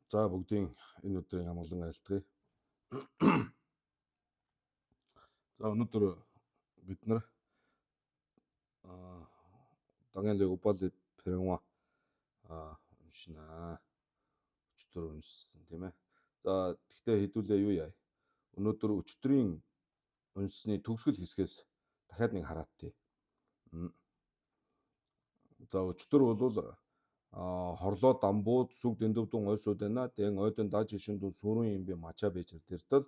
За бүгдийн энэ өдрийн амгалан айлтгая. За өнөөдөр бид нар Даниэли Убали Перенва уншина. Өчтөр уншсан, тийм ээ. За тэгтээ хэдүүлээ юу яа. Өнөөдөр өчтөрийн уншсны төгсгөл хэсгээс дахиад нэг хараатъя. За өчтөр бол хорлоо дамбууд сүг дэндөвдөн ойсууд байна. Дэн ойдон даж ишэндүү сүрэн юм би мачаа бэжэр тэртэл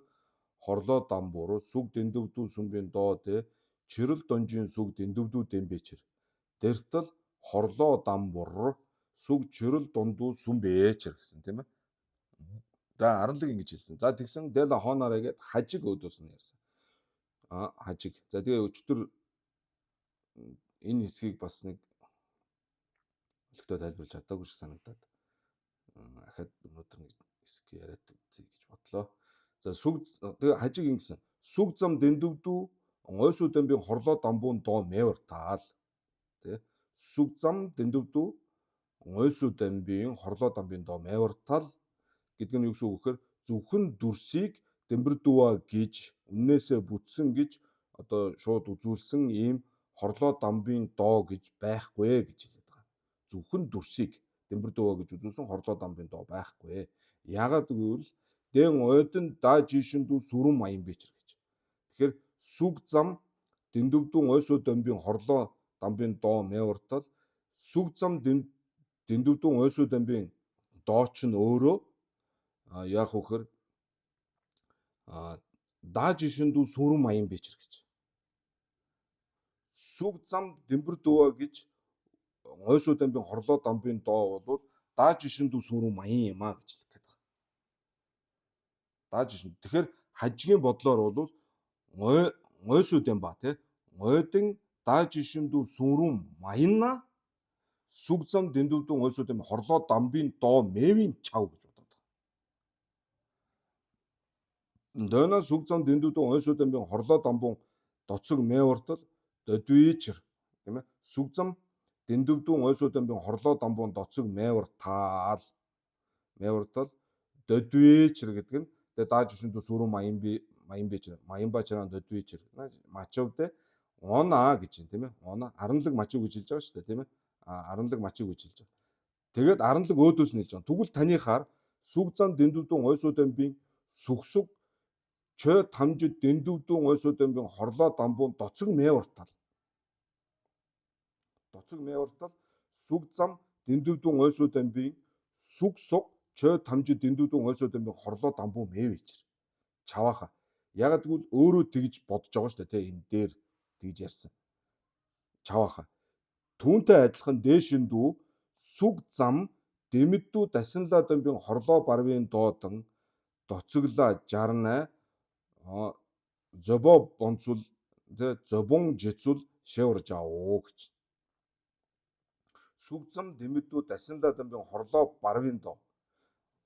хорлоо дамбуур сүг дэндөвдүү сүмбийн доо дэ чирэл донжин сүг дэндөвдүү дэмбэчэр. Дэртэл хорлоо дамбуур сүг чирэл дундуу сүм бэчэр гэсэн, тийм ээ. За аранлаг ингэж хэлсэн. За тэгсэн дэла хоонараа гээд хажиг өөдөөс нь ярьсан. Хажиг. За тэгээ өчтөр энэ хэсгийг бас нэг өлегтөө тайлбарлаж чадаагүй шиг санагдаад ахаад өнөөдөр нэг хэсэг яриад үзье гэж бодлоо. За сүг тэгээ хажиг ингэсэн. Сүг зам дэндөвдүү ойсуудын би хорлоо дамбуун доо мэвэр таал. Тэ? Сүг зам дэндөвдүү ойсуудын би хорлоо дамбын доо мэвэр тал гэдэг нь юу гэсэн үг гэхээр зөвхөн дүрсийг дэмбэрдүва гэж үннээсээ бүтсэн гэж одоо шууд үзүүлсэн ийм хорлоо дамбын доо гэж байхгүй гэж хэлээд байгаа. Зөвхөн дүрсийг дэмбэрдүва гэж үзүүлсэн хорлоо дамбын доо байхгүй. Яагаад гэвэл дэн ойдон да жишэндүү сүрэн маян бичэр гэж. Тэгэхээр сүг зам дэндөвдүүн ойсоо дамбын хорлоо дамбын доо мэвартал сүг зам дэндөвдүүн ойсоо дамбын доо ч нь өөрөө яах вэ гэхээр даа жишэндүү сүрэн маян бичэр гэж. Сүг зам дэмбэрдүва гэж ойсоо дамбын хорлоо дамбын доо болвол даа жишэндүү сүрэн маян юм а гэж хэлэх гээд байгаа. Даа жишэнд. Тэгэхээр хажигийн бодлоор бол ойсуу дамба тий. Ойдон даа жишэндүү сүрэн маянна сүг зам дэндөвдүүн ойсуу дам хорлоо дамбын доо мэвийн чав гэж бодоод байгаа. Дойно сүг зам дэндөвдүүн ойсуу дамбын хорлоо дамбун доцог мэвартал додвичэр, тийм ээ. Сүг зам дэндөвдүүн ойсуу дамбын хорлоо дамбун доцог мэвартал мэвартал додвичэр гэдэг нь тэгээ дааж өшөндөө сүрэн маян би маян бичэр маян бачран додвичэр мачавдэ она гэж юм, тийм ээ. Она аранлаг мачив гэж хэлж байгаа шүү дээ, тийм ээ. Аранлаг мачив гэж хэлж байгаа. Тэгээд аранлаг өөдөөс нь хэлж байгаа. Тэгвэл таны хаар сүг зам дэндөвдүүн ойсуу дамбын сүгсүг чой тамжид дэндөвдүүн ойсуу дамбын хорлоо дамбуун доцог мэвартал доцог мэвартал сүг зам дэндөвдүүн ойсуу дамбын сүг суг чой тамжид дэндөвдүүн ойсуу дамбын хорлоо дамбуун мэвичэр чавааха. Ягаад гэвэл өөрөө тэгж бодож байгаа шүү дээ, тэ, энэ дээр тэгж ярьсан. Чавааха. Түүнтэй адилхан дээшиндүү сүг зам дэмэддүү дасинлаа дамбын хорлоо барвын доодан доцоглаа 68 зобо бонцул тэ зобон жицул шевржао гэж. Сүг зам дэмэддүү дасинлаа дамбын хорлоо барвын доо.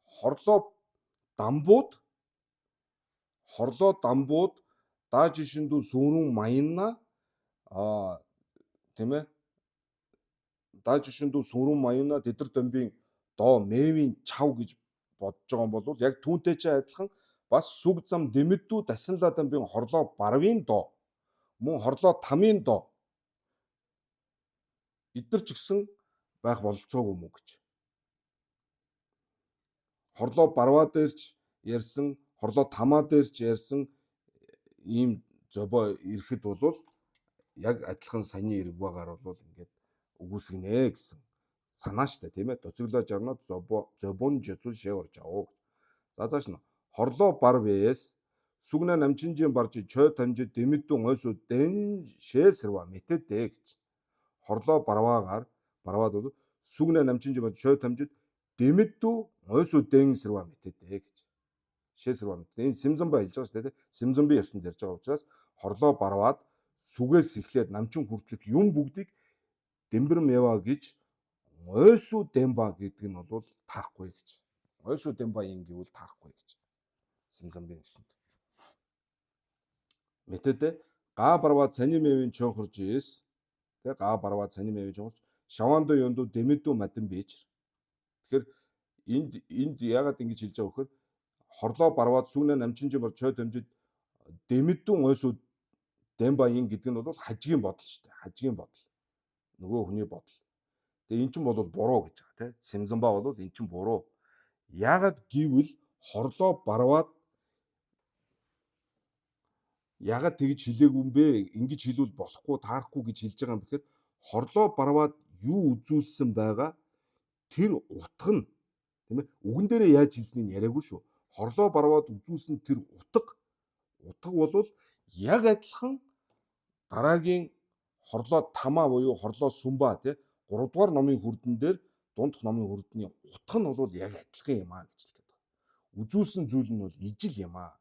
Хорлоо дамбууд хорлоо дамбууд дааж ишэндүү сүрэн маянна тийм ээ. Дааж ишэндүү сүрэн маянна тэдэр дамбын доо мэвийн чав гэж бодож байгаа юм бол яг түүнтэй ч адилхан бас сүг зам дэмэддүү дасинлаа дамбын хорлоо барвын доо мөн хорлоо тамын доо эднэр ч гэсэн байх бололцоогүй мөн гэж. Хорлоо барваа дээр ч ярьсан, хорлоо тамаа дээр ч ярьсан ийм зобоо ирэхэд бол яг адилхан саяны эргвагаар бол ингээд үгүйсгэнэ гэсэн санаа штэ, тийм ээ. Доцоглоо жарнаад зобо зобон жицул шэвэрж аваа. За цааш нь хорлоо бар бэс сүгнэ намчинжийн барж чой тамжид дэмэддүн ойсуу дэн шээсэрва мэтэдэ гэж. Хорлоо барваагаар барваад бол сүгнэ намчинжийн барж чой тамжид дэмэддүү ойсуу дэн сэрва мэтэдэ гэж. Шээсэрва мэтэдэ. Энэ Симзамба хэлж байгаа шүү дээ. Симзамби ёсонд ярьж байгаа учраас хорлоо барваад сүгээс эхлээд намчин хүртэлх юм бүгдийг дэмбэр мэва гэж ойсуу дэмба гэдэг нь бол таарахгүй гэж. Ойсуу дэмба юм гэвэл таарахгүй гэж. Симзамбийн ёсонд. Мэтэдэ га барва цаним мэвийн чонхорж ис тэ га барва цаним мэвийн чонхорж шавандо ёндо дэмэдүү мадэн бич. Тэгэхээр Энд яагаад ингэж хэлж байгаа вөхөр хорлоо барваад сүүнэ намчинжин бар чой дамжид дэмэдүүн ойсууд дэмбаян гэдэг нь бол хажигийн бодол шүү дээ. Хажигийн бодол. Нөгөө хүний бодол. Тэгээ эн чинь бол буруу гэж байгаа тийм. Симзамба бол эн чинь буруу. Яагаад гэвэл хорлоо барваад яагаад тэгж хэлээгүй юм бэ? Ингэж хэлвэл болохгүй, таарахгүй гэж хэлж байгаа юм бэхээр хорлоо барваад юу үзүүлсэн байгаа тэр утга нь тийм ээ үгэн дээрээ яаж хэлснийг яриаггүй шүү. Хорлоо барваад үзүүлсэн тэр утга бол яг адилхан дараагийн хорлоо тамаа буюу хорлоо сүмба тий 3 дугаар номын хүрдэн дээр дундх номын хүрдний утга нь бол яг адилхан юм а гэж хэлдэг. Үзүүлсэн зүйл нь бол ижил юм а.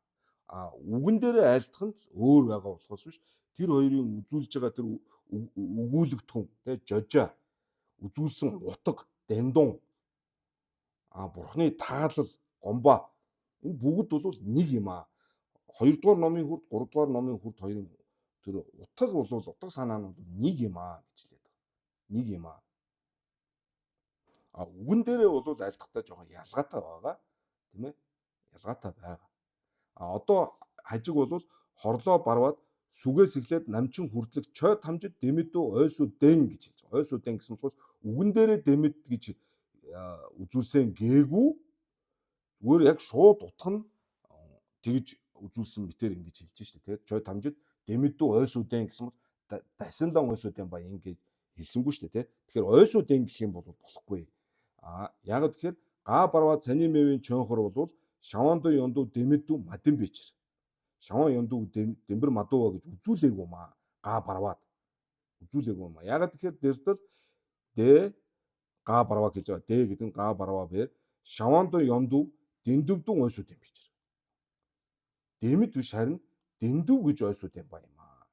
А үгэн дээрээ айлтгах нь л өөр байгаа болохоос биш тэр хоёрын үзүүлж байгаа тэр өгүүлэгдэхүүн тий жожоо үзүүлсэн утга дандун а бурхны таалал гомбо энэ бүгд бол нэг юм а. 2 дугаар номын хүрд 3 дугаар номын хүрд хоёрын тэр утга бол утга санаа нь бол нэг юм а гэж хэлээд байгаа. Нэг юм а. А үгэн дээрээ бол айлтгахтаа жоохон ялгаатай байгаа тийм ээ. Ялгаатай байгаа. А одоо хажиг бол хорлоо барваад сүгээс эхлээд намчин хүртлэх чой тамжид дэмэдүү ойсуу дэн гэж хэлж байгаа. Ойсуу дэн гэсэн болохоос үгэн дээрээ дэмэд гэж үзүүлсэн гээгүй зүгээр яг шууд утга нь тэгж үзүүлсэн мэтэр ингэж хэлж штэ тий. Чой тамжид дэмэдүү ойсуу дэн гэсэн бол дасанлан ойсуу дэн ба ингэж хэлсэнгүй штэ тий. Тэгэхээр ойсуу дэн гэх юм бол болохгүй. А яг тэгэхээр га барва цаны мэвийн чонхор бол шавандуу ёндуу дэмэдүү мадин бичэр. Шаван ёндуу дэмбэр мадууа гэж үзүүлээгүй маа. Га барваад үзүүлээгүй маа. Яг тэгэхээр дэрдэл дэ га барва гэж байгаа. Дэ гэдэг нь га барва бэр шавандуу ёндуу дэндүвдүн ойсууд юм бичэр. Дэмэд биш харин дэндүү гэж ойсууд юм ба юм аа.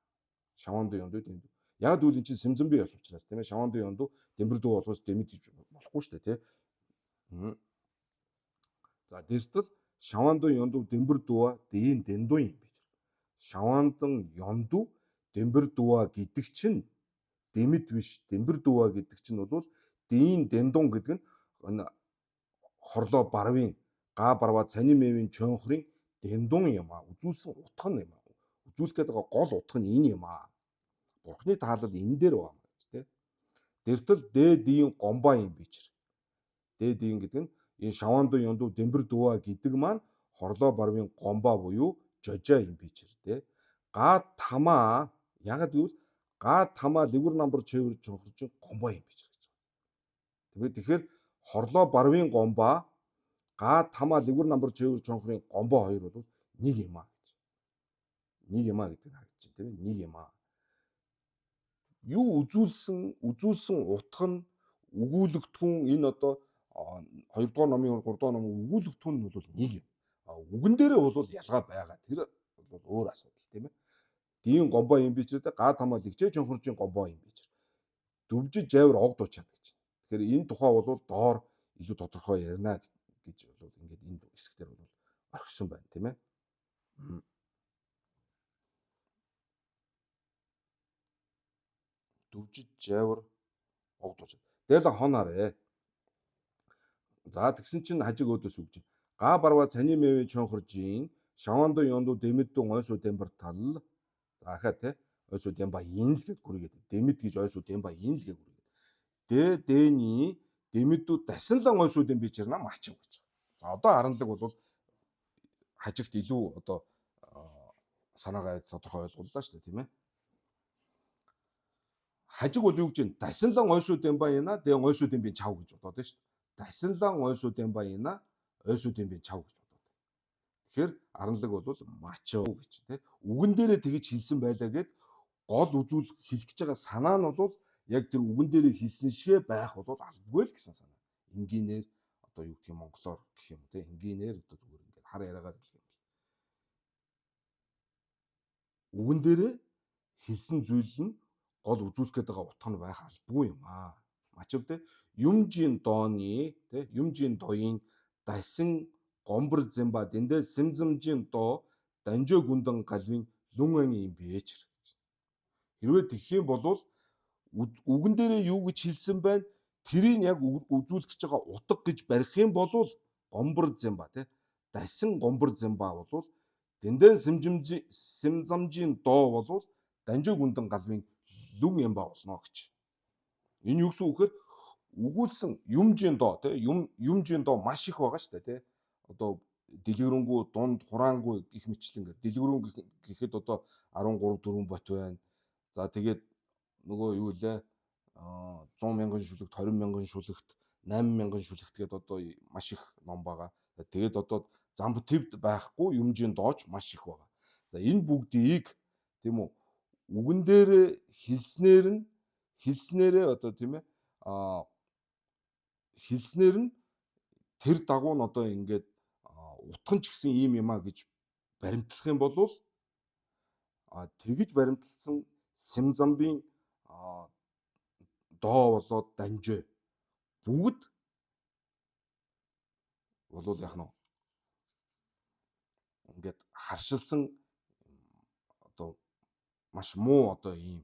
Шавандуу ёндуу дэндүү. Яг гэвэл эн чинь сэмзэнби ёс учраас тийм ээ. Шавандуу ёндуу дэмбэр дүү болохоос дэмэд гэж болохгүй шүү дээ тийм. За дэртэл шавандуу ёндуу дэмбэр дүүа дээн дэндүү юм бичэр. Шавандан ёндуу дэмбэр дүүа гэдэг чинь дэмэд биш дэмбэр дүүа гэдэг чинь бол дээн дэндун гэдэг нь хорлоо барвын га барва цанин мэвийн чонхрын дэндун юм а. Үзүүлсэн утга нь юм а. Үзүүлэх гээд байгаа гол утга нь энэ юм а. Бурхны таалал энэ дээр байгаа юм гэж тэ. Дэртэл дэ дийн гомбо юм бичэр. Дэ дийн гэдэг нь энэ шавандуу ёндуу дэмбэр дүүа гэдэг маань хорлоо барвын гомбо буюу жожоо юм бичэр тэ. Га тамаа ягаад гэвэл га тамаа лэгүр намбар чэвэр чонхорж гомбо юм бичэр гэж байгаа. Тэгэхээр хорлоо барвын гомбо га тамаа лэгүр намбар чэвэр чонхрын гомбо хоёр бол нэг юм а гэж. Нэг юм а гэдэг нь харагдаж байна тийм ээ. Нэг юм а. Юу үзүүлсэн утга нь өгүүлэгдэхүүн энэ одоо 2 дугаар номын 3 дугаар номын өгүүлэгдэхүүн нь бол нэг юм. А үгэн дээрээ бол ялгаа байгаа. Тэр бол өөр асуудал тийм ээ. Дийн гомбо юм бичрээ га тамаа лэгчээ чонхоржийн гомбо юм бичэр. Дүвжиж жавар огд уучаад гэж. Тэгэхээр энэ тухай бол доор илүү тодорхой ярина гэж бол ингээд энэ хэсгээр бол орхисон байна тийм ээ. Дүвжиж жавар огд уучаад. Тэгэл хон харэ. За тэгсэн чинь хажиг өөдөөс үгж. Га барва цаны мэвийн чонхоржийн шавандуу ёндуу дэмэдүү ойсуу дэмбэр тал. За ахаа те ойсуу дэмба ин л гэд гүрийгээд дэмэд гэж ойсуу дэмба ин л гэд гүрийгээд. Дэ дэний дэмэдүү дасанлан ойсуу дэм бичэр нам ачин гэж. За одоо аранлаг бол хажигт илүү одоо санаагаа тодорхой ойлголлоо шүү дээ тийм ээ. Хажиг бол юу гэж вэ? Дасанлан ойсуу дэмба ина дэ ойсуу дэмбийн чав гэж бодоод байна шүү дээ. Дасанлан ойсуу дэмба ина ойсуу дэмбийн чав гэж бодоод. Тэгэхээр аранлаг бол мачо гэж тий. Үгэн дээрээ тэгж хэлсэн байлаа гэд гол үзүүл хэлэх гэж байгаа санаа нь бол яг тэр үгэн дээрээ хэлсэн шигэ байх бол албагүй л гэсэн санаа. Энгийнээр одоо юу гэх юм монголоор гэх юм тий. Энгийнээр одоо зүгээр ингээд хар яриагаар хэлэх юм. Үгэн дээрээ хэлсэн зүйл нь гол үзүүлэх гээд байгаа утга нь байх албагүй юм аа. Мачив те юмжийн дооны те юмжийн доёын дасан гомбор зэмба дэндээ сэмзэмжийн доо данжоо гүндэн галвын лүн ан юм бэчэр гэж. Хэрвээ тэгэх юм бол үгэн дээрээ юу гэж хэлсэн байна? Тэрийг яг үзүүлэх гэж байгаа утга гэж барих юм бол гомбор зэмба тий. Дасан гомбор зэмба болвол дэндэн сэмзамжийн доо болвол данжуу гүндэн галвын лүн ямба болно гэж. Энэ юу гэсэн үг гэхээр өгүүлсэн юмжийн доо тий юмжийн доо маш их байгаа шүү дээ тий. Одоо дэлгэрэнгүй, дунд, хураангүй гих мэтлэнгээр дэлгэрэн гэхэд одоо 13 4 бот байна. За тэгээд нөгөө юу лээ 100 мянган шүлэгт, 20 мянган шүлэгт, 8 мянган шүлэгт гээд одоо маш их ном байгаа. Тэгээд одоо замб твд байхгүй юмжийн дооч маш их байгаа. За энэ бүгдийг тийм үү үгэн дээр хэлснээр нь хэлснээрээ одоо тийм ээ хэлснээр нь тэр дагуу нь одоо ингээд утхан ч гэсэн ийм юм а гэж баримтлах юм бол тэгж баримталсан Сэмзамбын доо болоод данжээ бүгд болвол яг нь ингээд харшилсан одоо маш муу одоо ийм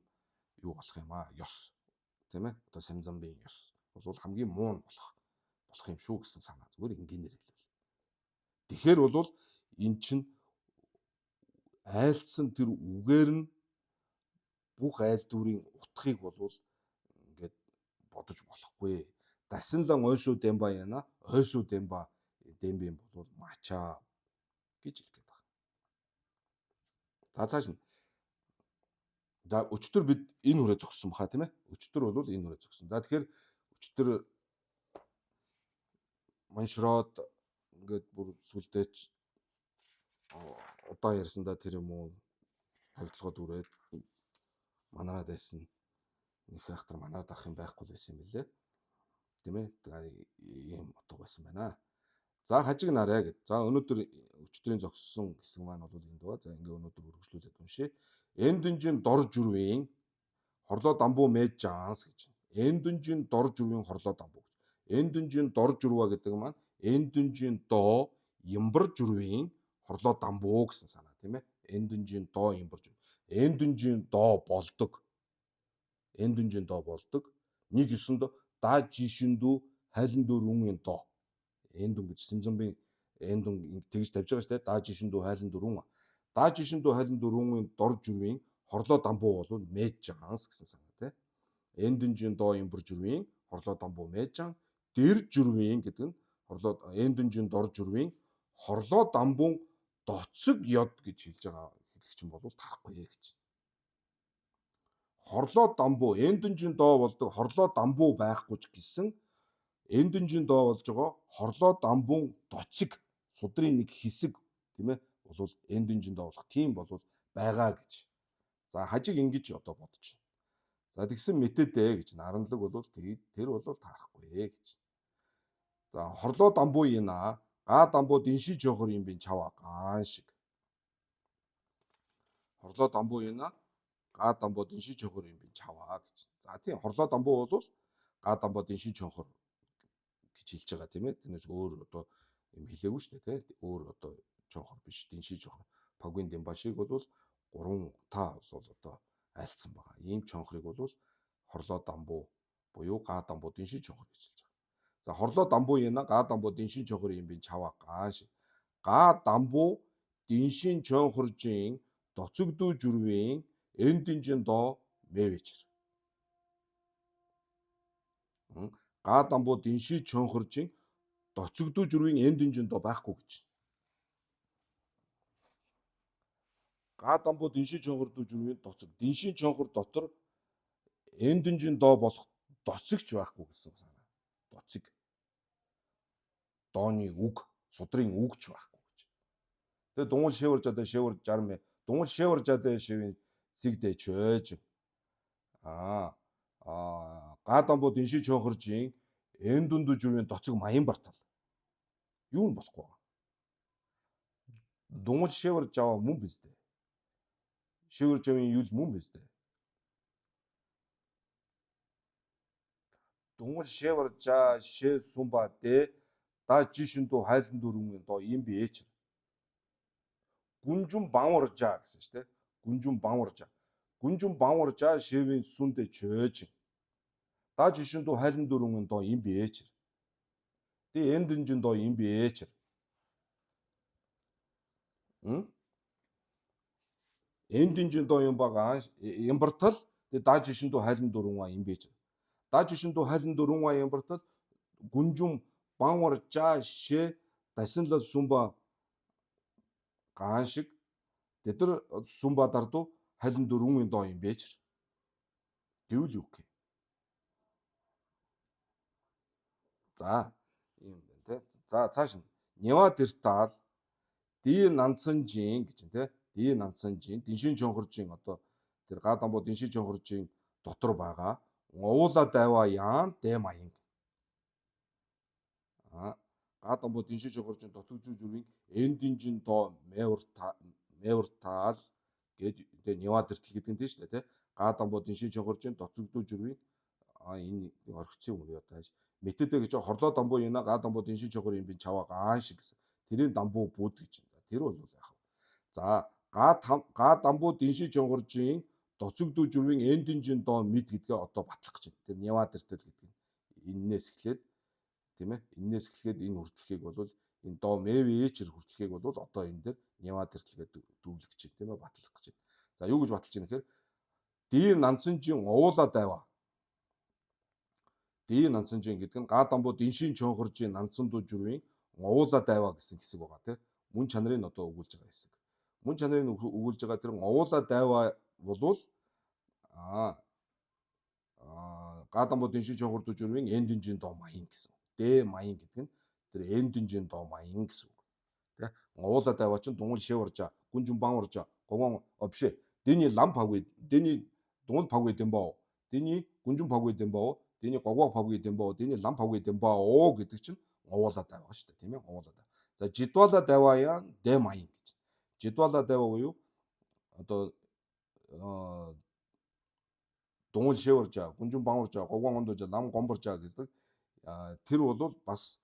юу болох юм аа ёс тийм ээ одоо Сэмзамбын ёс бол хамгийн муу нь болох юм шүү гэсэн санаа зүгээр энгийнээр хэлбэл. Тэгэхээр бол эн чинь айлдсан тэр үгээр нь бүх айлдварын утгыг болвол ингээд бодож болохгүй. Дасинлан ойсуу дэмба яна ойсуу дэмба дэмбийн болвол мачаа гэж хэлэх гээд байгаа. За цааш нь. За өчтөр бид энэ хүрээ зогссон баха тийм ээ. Өчтөр бол энэ хүрээ зогссон. За тэгэхээр өчтөр маншроод ингээд бүр сүлдээч удаан ярьсандаа тэр юм уу тогтолгоод үрээд манараад байсан. Нэг ахтар манараад авах юм байхгүй л байсан юм билээ. Тийм ээ. Ийм утга байсан байна. За хажиг нарай гэд. За өнөөдөр өчтөрийн зогссон хэсэг маань бол энд байгаа. За ингээ өнөөдөр үргэлжлүүлээд уншъя. Эндэнжин дор жүрвийн хорлоо дамбуу мэжанс гэж. Эндэнжин дор жүрвийн хорлоо дамбуу гэж. Эндэнжин дор жүрва гэдэг маань эндэнжин доо ямбар жүрвийн хорлоо дамбуу гэсэн санаа тийм ээ. Эндэнжин доо ямбар жүрв. Эндэнжин доо болдог. Эндэнжин доо болдог. Нэг ёсонд да жишэндүү хайлан дөрвөн доо. Эндүн гэж Сэмзамбын эндүн тэгж тавьж байгаа шүү дээ. Да жишэндүү хайлан дөрвөн. Да жишэндүү хайлан дөрвөн дор жүрвийн хорлоо дамбуу болвол мэжанс гэсэн санаа тийм. Эндэнжин доо ямбар жүрвийн хорлоо дамбуу мэжан дэр жүрвийн гэдэг нь хорлоо эндэнжин дор жүрвийн хорлоо дамбуун доцог ёд гэж хэлж байгаа хэлэгч нь бол тарахгүй гэж. Хорлоо дамбуу эндэнжин доо болдог хорлоо дамбуу байхгүй ч гэсэн эндэнжин доо болж байгаа хорлоо дамбуун доцог судрын нэг хэсэг тийм ээ болвол эндэнжин доо болох тийм болвол байгаа гэж. За хажиг ингэж одоо бодож байна. За тэгсэн мэтэдэ гэж наранлаг бол тэр бол таарахгүй гэж. За хорлоо дамбуу ина га дамбуу дэнши жохор юм бин чаваа гаан шиг. Хорлоо дамбуу ина га дамбуу дэнши жохор юм бин чаваа гэж. За тийм хорлоо дамбуу бол га дамбуу дэнши жохор гэж хэлж байгаа тийм ээ. Тэрнээс өөр одоо юм хэлээгүй шүү дээ тийм. Өөр одоо жохор биш дэнши жохор. Пагвин дэмбашиг бол 3 та бол одоо айлцсан байгаа. Ийм чонхрыг бол хорлоо дамбуу буюу га дамбуу дэнши чонхор гэж хэлж байгаа. За хорлоо дамбуу яна га дамбуу дэншин чонхор юм бин чаваа гаан шиг. Га дамбуу дэншин чонхоржийн доцогдуу жүрвийн эндэнжин доо мэвэчэр. Га дамбуу дэнши чонхоржийн доцогдуу жүрвийн эндэнжин доо байхгүй гэж. Га дамбуу дэншин чонхор дүү жүрвийн доцог. Дэншин чонхор дотор эндэнжин доо болох доцогч байхгүй гэсэн санаа. Доцог. Дооны үг, судрын үг ч байхгүй гэж. Тэгээ дунгуул шэвэр жадаа шэвэр 60 дунгуул шэвэр жадаа шивийн зэгдэ чөөж. Га дамбуу дэншин чонхоржийн эндүндүү жүрвийн доцог маян бартал. Юу нь болохгүй байгаа. Дунгуул шэвэр жаваа мөн биз дээ. Шэвэр жавын юул мөн биз дээ. Дунгуул шэвэр жа шэ сумба дэ да жишэндүү хайлан дөрвөн доо юм би ээч. Гүнжүн банвар жа гэсэн шүү дээ. Гүнжүн банвар жа. Гүнжүн банвар жа шэвийн сүндэ чөөж. Да жишэнду хайлан дөрвөн доо им биэчэр. Ди энд дэнжин доо им биэчэр. М? Энд дэнжин доо юм бага ямбартал ди да жишэнду хайлан дөрвөн им биэчэр. Да жишэнду хайлан дөрвөн ямбартал гүнжүм банвар жа ше дасинла сумба гаан шиг тэд нар сумба дарду хайлан дөрвөн доо юм бэчэр. Гэвэл юу гэх юм? За ийм байна те. За цааш нь Нива дэртал ди нансанжин гэж те. Ди нансанжин дэншин чонхоржин одоо тэр га дамбо дэншин чонхоржин дотор байгаа уула дайва яан дэ маян. А га дамбо дэншин чонхоржин дотог зүү зүрийн эн дэнжин доо мэвэр таал гээд тэ Нива дэртэл гэдэг нь тийм шүү дээ те. Га дамбо дэншин чонхоржин дотог зүү зүрийн а энэ орхицсан юм би одоо хааш мэтэдэ гэж хорлоо дамбуу юна га дамбуу дэншин чохор юм би чаваа гаан шиг гэсэн. Тэрийн дамбуу бүгд гэж. За тэр бол яах вэ? За га дамбуу дэншин чонгоржийн доцогдуу журвын эндэнжин доо мэд гэдгээ одоо батлах гэж байна. Тэр Нива дэртэл гэдэг нь эннээс эхлээд тийм ээ. Эннээс эхлээд энэ хүртлэхийг бол энэ доо мэвэчэр хүртлэхийг бол одоо энэ дээр Нива дэртэл гэдэг дүүвлэх гэж байна тийм ээ, батлах гэж байна. За юу гэж баталж байна гэхээр ди нансанжин уула дайва. Ди нансанжин гэдэг нь га дамбуу дэншин чонхоржийн нансандуу журвын уула дайва гэсэн хэсэг байгаа тийм. Мөн чанарыг одоо өгүүлж байгаа хэсэг. Мөн чанарыг өгүүлж байгаа тэр уула дайва болвол аа га дамбуу дэншин чонхордуу журвын эн дэнжин доо маян гэсэн. Д маян гэдэг нь тэр эн дэнжин доо маян гэсэн үг. Тэ? Уула дайва чинь дунгуул шиваржа, гүнжин бан уржа, гогон биш ээ. Дэний лам пагвэ, дэний дунгуул пагвэ дэмбоо. Дэний гүнжин пагвэ дэмбоо. Дэний гогоо пагвэ дэмбоо. Дэний лам пагвэ дэмбоо гэдэг чинь уула дайва шүү дээ, тийм ээ? Уула дайва. За жидвала дайваа д маян гэж. Жидвала дайва буюу одоо дунгуул шиваржа, гүнжин бан уржа, гогон ондужа, лам гомборжа гэдэг тэр бол бас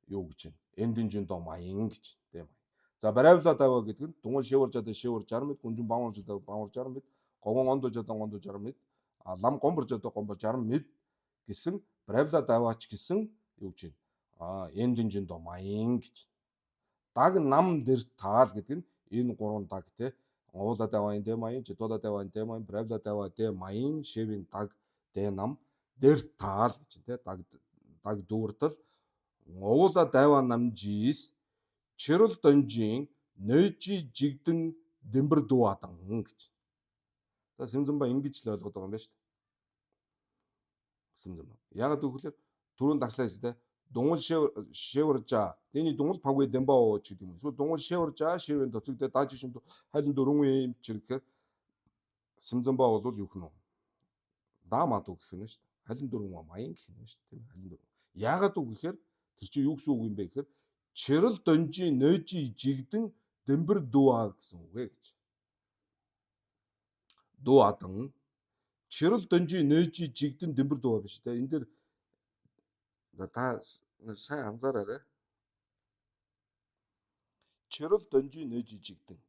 юу гэж байна? Эндэнжин доо маян гэж тийм. За барайвла даваа гэдэг нь дунгуул шиваржаа шивар 60 мэд, гүнжин бан уржаа бан ур 60 мэд, гогон ондужаа ондуу 60 мэд, лам гомборжаа гомбор 60 мэд гэсэн барайвла даваач гэсэн юу гэж байна? Эндэнжин доо маян гэж. Даг нам дэр таал гэдэг нь энэ гурван даг те. Уула даваа энэ маян, жидуула даваа энэ маян, барайвла даваа дэ маян, шивийн даг дэ нам дэр таал гэж те. Даг даг дүүрдэл уула дайва намжис чирэл донжин нойжи жигдэн дэмбэр дууадан гэж. За Сэмзэнба ингэж л ойлгоод байгаа юм байна шүү дээ. Сэмзэнба. Ягаад гэвэл түрүүн дагслаа гэсэн те. Дунгуул шивэржа. Дэний дунгуул пагвэ дэмбао ч гэдэг юм. Эсвэл дунгуул шивэржа шивэн доцогдээ дааж шин хайлан дөрвөн юм чир гэхээр Сэмзэнба бол юу гэнэ? Даамад гэх юм шүү дээ. Халин дөрвөн маян гэх юм шүү дээ, тийм ээ. Халин дөрвөн. Яагаад үг гэхээр тэр чинь юу гэсэн үг юм бэ гэхээр чирэл донжи нойжи жигдэн дэмбэр дүүа гэсэн үг ээ гэж. Дүү адан чирэл донжи нойжи жигдэн дэмбэр дүүа биш те. Энэ дээр та сайн анзаараарай. Чирэл донжи нойжи жигдэн.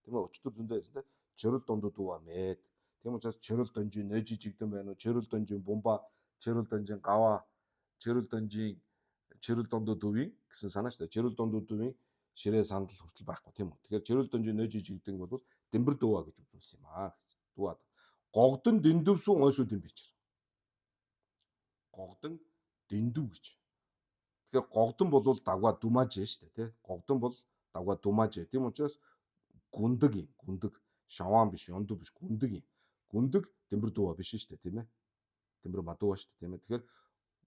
Тийм ээ, өчтөр зөндөө ярьсан те. Чирэл дондуу дүүа мэд. Тийм учраас чирэл донжи нойжи жигдэн байна уу? Чирэл донжин бумба, чирэл донжин гава, чирэл донжин чирэл дондуу дүүвийн гэсэн санаа шүү дээ. Чирэл дондуу дүүвийн ширээ сандал хүртэл байхгүй тийм үү. Тэгэхээр чирэл донжин нойжи жигдэн бол дэмбэр дүүа гэж үзүүлсэн юм аа гэж. Дүүа. Гогдон дэндүвсүн ойсууд юм бичэр. Гогдон дэндүү гэж. Тэгэхээр гогдон бол дагва дүмааж шүү дээ тий. Гогдон бол дагва дүмааж. Тийм учраас гүндэг юм. Гүндэг шаваан биш, ёндуу биш, гүндэг юм. Гүндэг дэмбэр дүүа биш шүү дээ тийм ээ. Дэмбэр мадууа шүү дээ тийм ээ. Тэгэхээр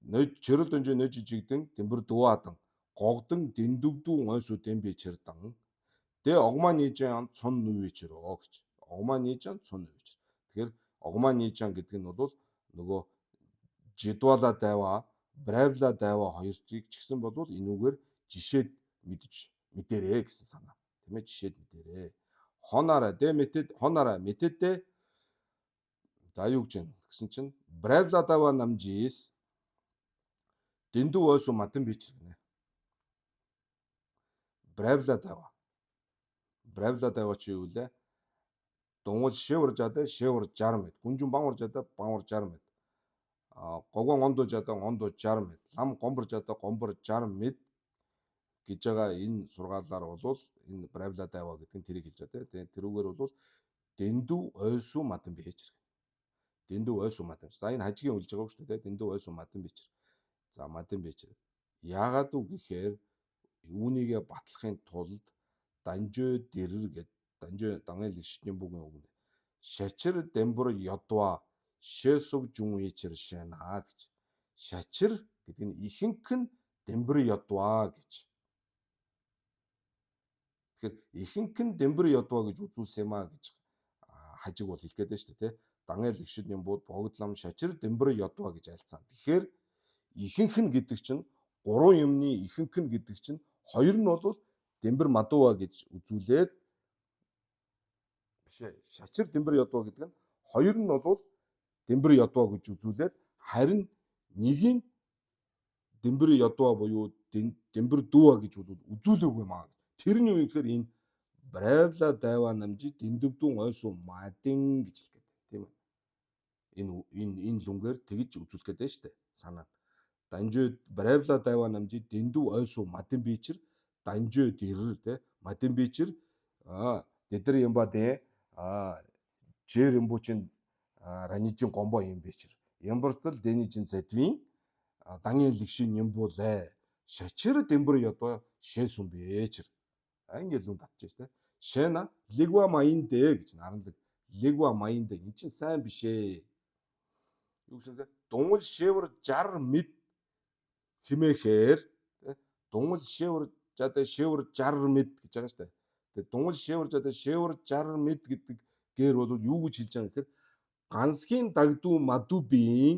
нойж чирэл донжин нойж жигдэн дэмбэр дууадан гогдон дэндүвдүү ойсууд эм бичэрдан дэ огмаа нийжан цон нүвичэрөө гэж. Огмаа нийжан цон нүвичэр. Тэгэхээр огмаа нийжан гэдэг нь бол нөгөө жидвала дайва, бравла дайва хоёрыг ч гэсэн бол энүүгээр жишээд мэдж мэдэрээ гэсэн санаа. Тийм ээ, жишээд мэдэрээ. Хонаараа дэ мэтэд хонаараа мэтэдэ за юу гэж юм гэсэн чинь бравла дайва намжис дэндүү ойсуу мадан бичэр гинэ. Бравла дайва. Бравла дайва чи юу лээ? Дунгуул шивэр жадаа шивэр 60 мэд. Гүнжин бан уржадаа бан ур 60 мэд. Гогон ондо жада ондо 60 мэд, лам гомбор жада гомбор 60 мэд гэж байгаа энэ сургаалаар бол энэ правила дайва гэдэг нь тэрийг хэлж байгаа тийм. Тэрүүгээр бол дэндүү ойсуу мадан бийж хэрэг. Дэндүү ойсуу мадан. За энэ хажигийн үлж байгаа шүү дээ. Дэндүү ойсуу мадан бийж. За мадан бийж. Яагаад үг гэхээр үүнийгээ батлахын тулд данжөө дэрэр гэд данжөө данын лэгшдний бүгийн үг. Шачир дэмбэр ёдва шэсүг жүн ичэр шэнэ гэж. Шачир гэдэг нь ихэнх нь дэмбэр ёдва гэж. Тэгэхээр ихэнх нь дэмбэр ёдва гэж үзүүлсэн юм а гэж хажиг бол хэлэх гээд байна шүү дээ, тэ. Данын лэгшид нямбууд богдлам шачир дэмбэр ёдва гэж айлцсан. Тэгэхээр ихэнх нь гэдэг чинь гурван юмны ихэнх нь гэдэг чинь хоёр нь бол дэмбэр мадууа гэж үзүүлээд биш ээ. Шачир дэмбэр ёдва гэдэг нь хоёр нь бол дэмбэр ёдва гэж үзүүлээд харин нэгийг дэмбэр ёдва буюу дэмбэр дүүа гэж үзүүлээгүй юм аа. Тэр нь юу юм гэхээр энэ правила дайва намжи дэндвдүн ойсуу мадин гэж хэлэх гээд тийм ээ. Энэ лүнгээр тэгж үзүүлэх гээд байна шүү дээ. Санаа. Данжөө правила дайва намжи дэндүү ойсуу мадин бичэр данжөө дэрэр те мадин бичэр а дэдэр юм ба дэ а жэр юмбучин ранижин гомбо юм бичэр ямбартал дэнижин зэдвин дангийн лэгшин юмбулэ шачир дэмбэр ёдоо шээсүн бэчэр ингээд лүн татчих те шэна лигва маиндэ гэж наранлаг лигва маиндэ эн чинь сайн биш ээ юу гэсэн те дунгал шевэр 60 мэд химээхээр дунгал шевэр жадаа шевэр 60 мэд гэж байгаа шүү дээ. Тэгээ дунгал шевэр жадаа шевэр 60 мэд гэдэг гээр бол юу гэж хэлж байгаа юм гэхээр гансгийн дагдуу мадубийн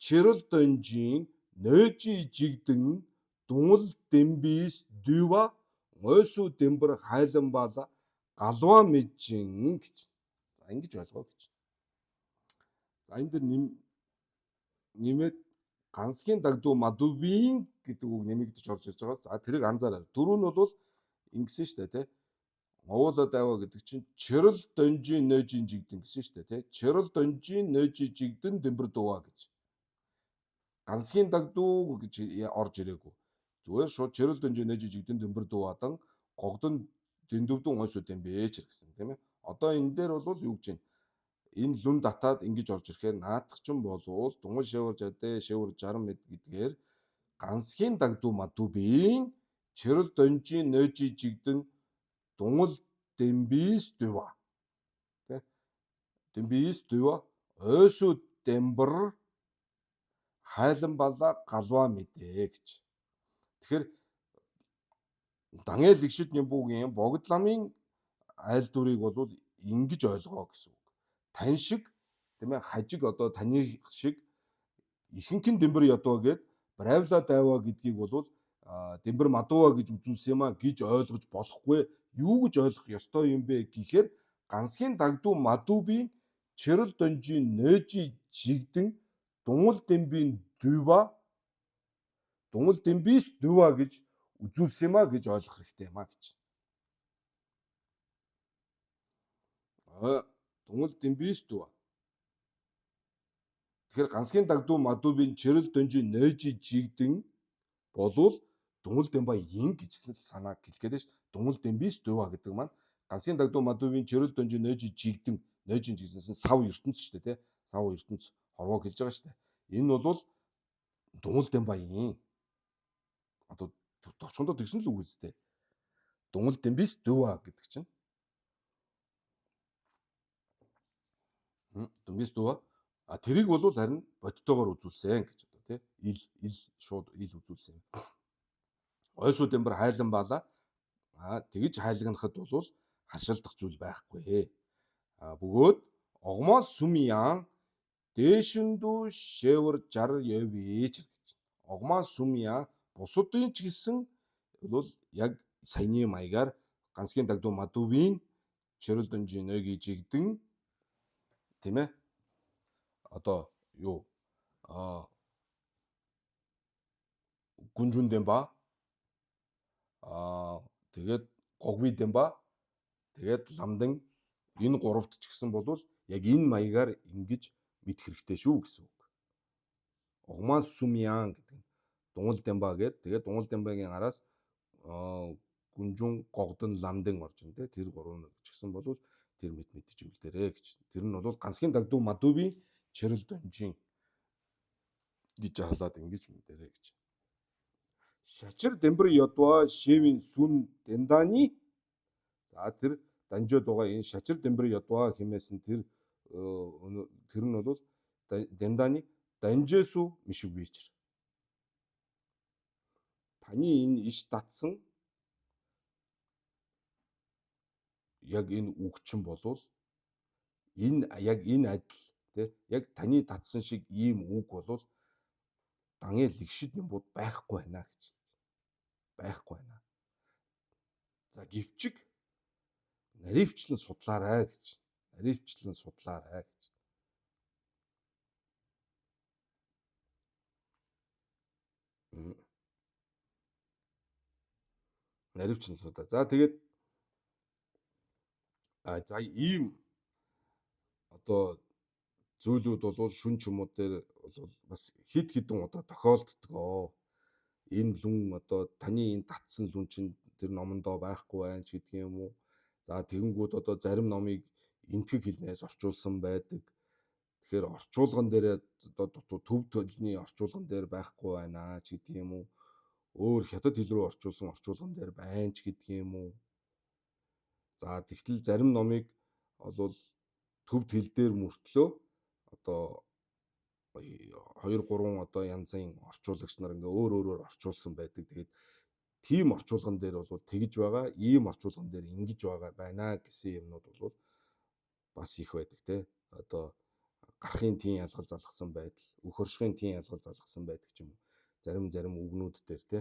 чирэл донжин нойжи жигдэн дунгал дэмбис дюва ойсуу дэмбэр хайлан бала галваа мэжин гэж. За ингэж ойлгоо гэж. За энэ дэр нэмээд гансгийн дагдуу мадубийн гэдэг үг нэмэгдэж орж ирж байгаа. За тэрийг анзаараа. Дөрөв нь бол ингэсэн шүү дээ, тэ. Овоолоо дайва гэдэг чинь чирэл донжин нойжин жигдэн гэсэн шүү дээ, тэ. Чирэл донжин нойжи жигдэн дэмбэр дуваа гэж. Гансгийн дагдуу гэж орж ирээгүй. Зүгээр шууд чирэл донжин нойжи жигдэн дэмбэр дуваадан гогдон дэндөвдөн ойсууд юм бэ ч гэсэн тийм ээ. Одоо энэ дээр бол юу гэж байна? Энэ лүн татаад ингэж орж ирэхээр наадах чинь болвол дунгал шевэр жадэ шевэр 60 мэд гэдгээр гансхийн дагдуу мадубийн чирэл донжин нойжи жигдэн дунгал дэмбис дюва тэ дэмбис дюва ойсуу дэмбэр хайлан бала галваа мэдээ гэж. Тэгэхээр данэл лэгшид нямбугийн богдламын айлдварыг бол ингэж ойлгоо гэсэн үг. Тань шиг тийм ээ хажиг одоо таны шиг ихэнх нь дэмбэр ядуу гэд правила дайва гэдгийг бол дэмбэр мадууа гэж үзүүлсэн юм а гэж ойлгож болохгүй. Юу гэж ойлгох ёстой юм бэ гэхээр гансгийн дагдуу мадубийн чирэл донжин нойжи жигдэн дунгал дэмбийн дюва дунгал дэмбис дюва гэж үзүүлсэн юм а гэж ойлгох хэрэгтэй юм а гэж. Дунгал дэмбис дюва. Тэгэхээр гансгийн дагдуу мадубийн чирэл донжин нойжи жигдэн болвол дунгал дэмба ин гэжсэн санааг хэлэх гээд ш. Дунгал дэмбис дюва гэдэг маань гансгийн дагдуу мадубийн чирэл донжин нойжи жигдэн нойжин жигдэнсэн сав ертөнц шүү дээ, тэ. Сав ертөнц хорвоог хэлж байгаа шүү дээ. Энэ бол дунгал дэмба ин. Одоо товчхондоо тэгсэн л үг үстэй. Дунгал дэмбис дюва гэдэг чинь. Дэмбис дюва. А тэрийг бол харин бодтойгоор үзүүлсэн гэж одоо тий. Ил шууд ил үзүүлсэн. Ойсуу дэмбэр хайлан бала. А тэгж хайлгнахад бол харшилдах зүйл байхгүй. А бөгөөд огмоо сүмян дээшэндүү шевэр 60 явич гэж. Огмоо сүмян бусдын ч гэсэн бол яг саяны маягаар гансгийн дагдуу мадувийн чирэл донжин нойги жигдэн тийм ээ. Одоо юу гүнжүн дэмба тэгээд гогви дэмба тэгээд ламдан энэ гуравт ч гэсэн болвол яг энэ маягаар ингэж мэдэх хэрэгтэй шүү гэсэн үг. Огман Сумьян гэдэг нь Дунгал Дэмба гээд тэгээд Дунгал Дэмбагийн араас Гүнжүн Гогдон Ламден орж ин тэр гурван ч гэсэн бол тэр мэд мэдчихүүлдэрэ гэж. Тэр нь бол Гансгийн дагдуу Мадуби Чэрэл Донжин гэж жаглаад ингэж мэдэрэ гэж. Шачир Дэмбэр Ядва Шивин Сүн Дендани. За тэр Данжод байгаа энэ Шачир Дэмбэр Ядва хэмээсэн тэр тэр нь бол Дендани Данжэсү Мишүгвичэр. Таны энэ иш татсан яг энэ үг чинь болвол энэ яг энэ адил тий яг таны татсан шиг ийм үг болвол дангийн лэгшид юмбууд байхгүй байна гэж. Байхгүй байна. За гэвчиг наривчлан судлаарай гэж. Наривчлан судлаарай гэж. Наривчлан судлаа. За тэгээд за ийм одоо зүйлүүд бол шүн чумууд дээр бол бас хид хідэн удаа тохиолддог. Энэ лүн одоо таны энэ татсан лүн чинь тэр номондоо байхгүй байна ч гэдэг юм уу. За тэгэнгүүт одоо зарим номыг энтгэг хэлнээс орчуулсан байдаг. Тэгэхээр орчуулган дээр одоо төв төлний орчуулган дээр байхгүй байна ч гэдэг юм уу. Өөр хятад хэл рүү орчуулсан орчуулган дээр байна ч гэдэг юм уу. За тэгтэл зарим номыг бол төвд хэл дээр мөртлөө одоо 2 3 одоо янзын орчуулагч нар ингээ өөр өөрөөр орчуулсан байдаг. Тэгээд тийм орчуулган дээр бол тэгж байгаа, ийм орчуулган дээр ингэж байгаа байна гэсэн юмнууд бол бас их байдаг те. Одоо гарахын тийм ялгал залгасан байдал, өх оршихын тийм ялгал залгасан байдаг ч юм уу. Зарим зарим үгнүүд дээр те.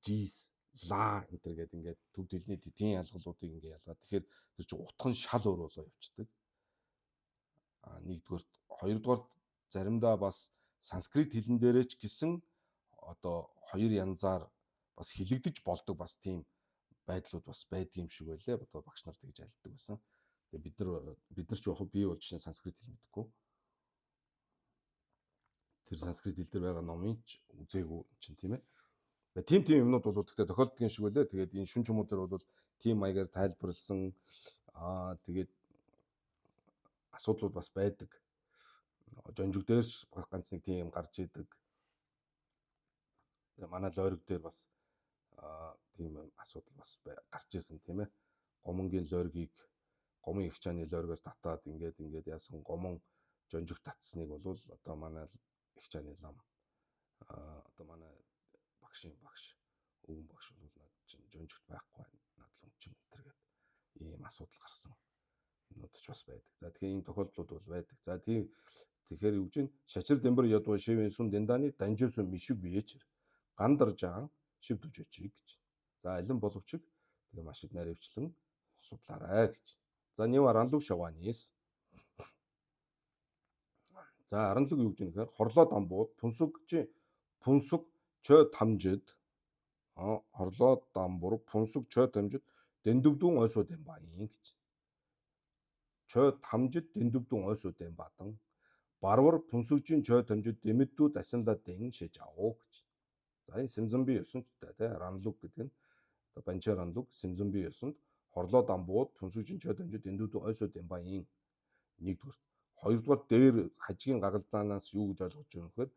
Жис, ла энэ төр гэдэг ингээд төв дэлний тийм ялгалуудыг ингээ ялгаад тэгэхээр тэр чинь утга нь шал өөр болоо явцдаг. А нэгдүгээр, хоёрдугаар заримдаа бас санскрит хэлэн дээрээ ч гэсэн одоо хоёр янзаар бас хилэгдэж болдог бас тийм байдлууд бас байдаг юм шиг байлээ. Одоо багш нар тэгж альддаг байсан. Тэгээ бид нар ч яг би бол жишээ нь санскрит хэл мэдэхгүй. Тэр санскрит хэл дээр байгаа номыг ч үзээгүй чинь тийм ээ. Тэгээ тийм юмнууд бол тэгтээ тохиолддог юм шиг байлээ. Тэгээд энэ шүн чумуу дээр бол тийм маягаар тайлбарлсан тэгээд асуудлууд бас байдаг. Жонжиг дээр ч ганц нэг тийм гарч идэг. Тэгээ манай лойрог дээр бас тийм асуудал бас гарч исэн тийм ээ. Гомонгийн лойргийг гомон их чааны лойргоос татаад ингээд ингээд яасан гомон жонжиг татсныг бол одоо манай их чааны лам одоо манай багшийн багш өвгөн багш бол над чинь жонжигт байхгүй байна. Над л өмчин энэ гээд ийм асуудал гарсан юмнууд ч бас байдаг. За тэгэхээр ийм тохиолдлууд бол байдаг. За тийм тэгэхээр юу гэж вэ? Шачир дэмбэр ядуу шивэн сун денданы данжуусан мишүг биечэр гандаржаан шив дүжээчиг гэж. За алин боловч тэгээ маш их наривчлан судлаарай гэж. За нива ранлуг шаванис. За аранлуг юу гэж вэ гэхээр хорлоо дамбууд пүнсүг чи пүнсүг чой тамжид хорлоо дамбур пүнсүг чой тамжид дэндүвдүн ойсууд юм ба юм гэж. Чой тамжид дэндүвдүн ойсууд юм бадан барвар пүнсүгжин чой тамжид дэмэддүү дасанла дэн шиж авуу гэж. За энэ Симзамби ёсонд тэ ранлуг гэдэг нь одоо банча ранлуг Симзамби ёсонд хорлоо дамбууд пүнсүгжин чой тамжид дэндүвдүн ойсууд юм ба юм. Нэгдүгээр. Хоёрдугаар дээр хажигийн гагалдаанаас юу гэж ойлгож байгаа юм гэхээр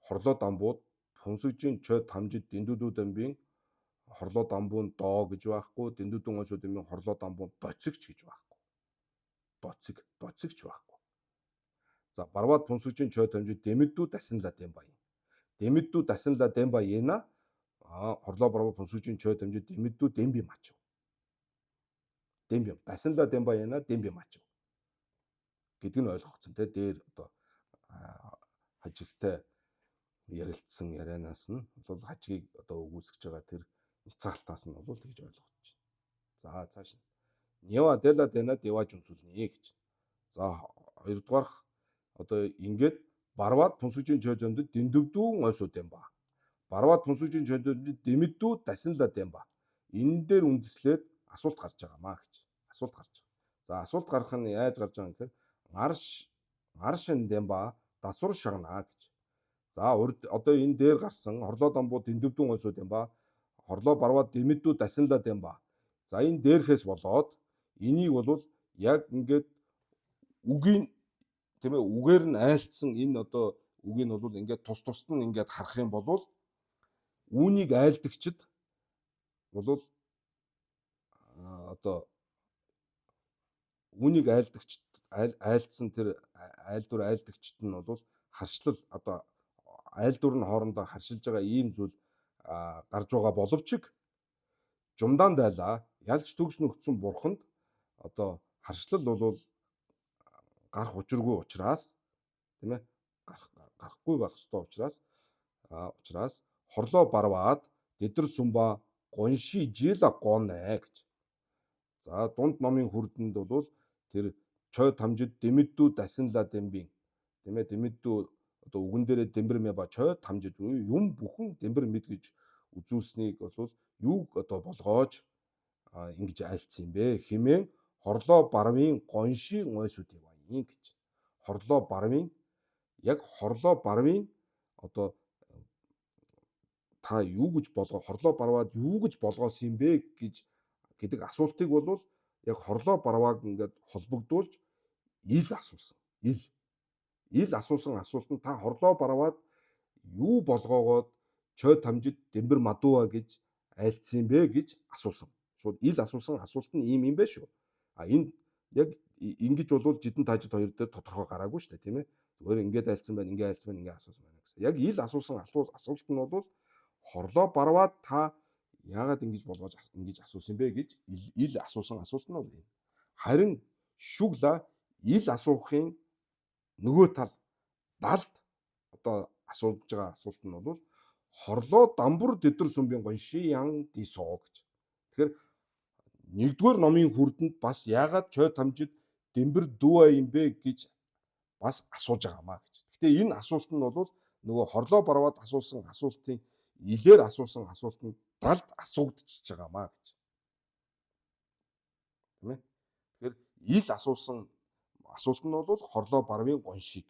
хорлоо дамбууд пүнсүгжин чой тамжид дэндүвдүү дамбын хорлоо дамбуун доо гэж байхгүй, дэндүүдэн ойсууд юм хорлоо дамбуун доцигч гэж байхгүй. Доциг, доцигч байхгүй. За барваад пүнсүгжин чой тамжид дэмэддүү дасанла дэм баян. Дэмэддүү дасанла дэм баяна хорлоо барваа пүнсүгжин чой тамжид дэмэддүү дэмби мачив. Дэмби дасанла дэм баяна дэмби мачив гэдэг нь ойлгогдсон те дээр одоо хажигтай ярилцсан ярианаас нь бол хажигийг одоо үгүйсгэж байгаа тэр няцаалтаас нь бол тэгж ойлгож байна. За цааш нь. Нева дела дена дева жүнцүүлнэ гэж. За хоёрдугаарх одоо ингээд барваад пүнсүжин чойжонд дэндүвдүүн ойсууд юм ба. Барваад пүнсүжин чойжонд дэмэддүү дасанла дэм ба. Энэ дээр үндэслээд асуулт гарч байгаа маа гэж. Асуулт гарч байгаа. За асуулт гарах нь яаж гарч байгаа юм гэхээр арш аршин дэм ба дасвар шагнаа гэж. За урд одоо энэ дээр гарсан хорлоо дамбуу дэндвдүн ойсууд юм ба. Хорлоо барваад дэмэдүү дасинлаад юм ба. За энэ дээрхээс болоод энийг бол яг ингээд үгийн тийм ээ үгээр нь айлцсан энэ одоо үгийг нь бол ингээд тус тусд нь ингээд харах юм бол үүнийг айлдагчд бол одоо үүнийг айлдагч айлдсан тэр айлдвар айлдагчд нь бол харшлал одоо айлдвар нь хоорондоо харшилж байгаа ийм зүйл гарч байгаа боловч жумдаан дайлаа ялж төгс нөхцөн бурханд одоо харшлал бол гарах учиргүй учраас тийм ээ гарахгүй байх ёстой учраас хорлоо барваад дэдэр сүмба гонши жил гонэ гэж. За дунд номын хүрдэнд бол тэр чой тамжид дэмэддүү дасинла дэмбин тийм ээ дэмэддүү одоо үгэн дээрээ дэмбэр мэ ба чой тамжид юм бүхэн дэмбэр мэд гэж үзүүлснийг бол юуг одоо болгоож ингэж айлцсан юм бэ хэмээн хорлоо барвын гонши гойсууд юм гэж. Хорлоо барвын яг хорлоо барвын одоо та юу гэж болгоо хорлоо барваад юу гэж болгоосон юм бэ гэж гэдэг асуултыг бол яг хорлоо барвааг ингээд холбогдуулж ил асуусан. Ил. Ил асуусан асуулт нь та хорлоо барваад юу болгоогоод чой тамжид дэмбэр мадууа гэж айлцсан юм бэ гэж асуусан. Шууд ил асуусан асуулт нь ийм юм байна шүү. А энэ яг ингэж болвол жидэн таажид хоёр дээр тодорхой гараагүй шүү дээ, тийм ээ. Зүгээр ингээд айлцсан байна, ингээд айлцсан байна, ингээд асуусан байна гэсэн. Яг ил асуусан асуулт нь бол хорлоо барваад та яагаад ингэж болгож ингэж асуусан бэ гэж ил асуусан асуулт нь бол энэ. Харин шүгла ил асуухын нөгөө тал далд одоо асууж байгаа асуулт нь бол хорлоо дамбур дэдэр сүмбийн гонши ян дисо гэж. Тэгэхээр нэгдүгээр номын хүрдэнд бас яагаад чой тамжид дэмбэр дүүа юм бэ гэж бас асууж байгаамаа гэж. Гэхдээ энэ асуулт нь бол нөгөө хорлоо барваад асуусан асуултын илээр асуусан асуулт нь далд асуугдчихж байгаамаа гэж. Тийм ээ. Тэгэхээр ил асуусан асуулт нь бол хорлоо барвын гоншиг.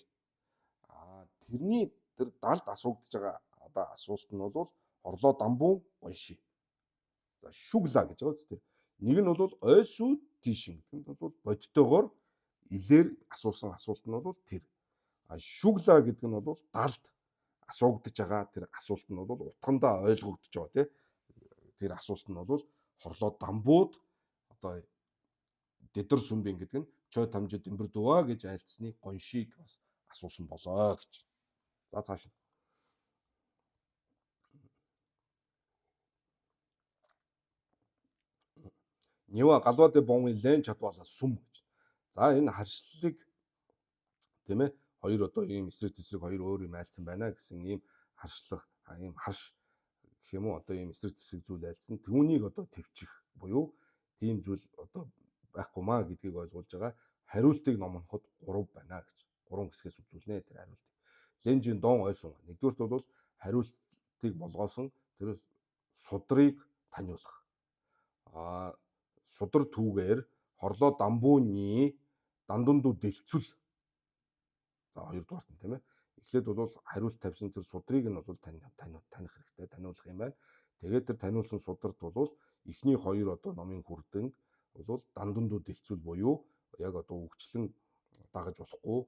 Аа тэрний тэр далд асуугдж байгаа одоо асуулт нь бол хорлоо дамбуун гоншиг. За шүгла гэж байгаа үстэй. Нэг нь бол ойсуу тийшин гэдэг нь бол бодтойгоор илээр асуусан асуулт нь бол тэр. А шүгла гэдэг нь бол далд асуугдж байгаа тэр асуулт нь бол утгандаа ойлгогдож байгаа тий. Тэр асуулт нь бол хорлоо дамбууд одоо дэдэр сүмбин гэдэг нь чой тамжид дэмбэр дуваа гэж айлцсны гоншиг бас асуусан болоо гэж. За цааш. Нива галвады бонгийн лен чадвалаа сүм гэж. За энэ харшлалыг тийм ээ хоёр одоо ийм эсрэг тесрэг хоёр өөр юм айлцсан байна гэсэн ийм харшлах ийм харш гэх юм уу одоо ийм эсрэг тесрэг зүйл айлцсан. Түүнийг одоо төвчих буюу тийм зүйл одоо байхгүй маа гэдгийг ойлгуулж байгаа хариултыг номноход 3 байна гэж. 3 хэсгээс үзүүлнэ тэр хариултыг. Ленжин дон ойсон. Нэгдүгüрт бол хариултыг болгоосон тэр судрыг таниулах. Аа судар түүгээр хорлоо дамбууны дандундуу дэлцүүл. За хоёрдугаарт нь тийм ээ. Эхлээд бол хариулт тавьсан тэр судрыг нь бол таних хэрэгтэй, таниулах юм байна. Тэгээд тэр таниулсан сударт бол эхний хоёр одоо номын хүрдэн бол дандундуу дэлцүүл буюу яг одоо үгчлэн дагаж болохгүй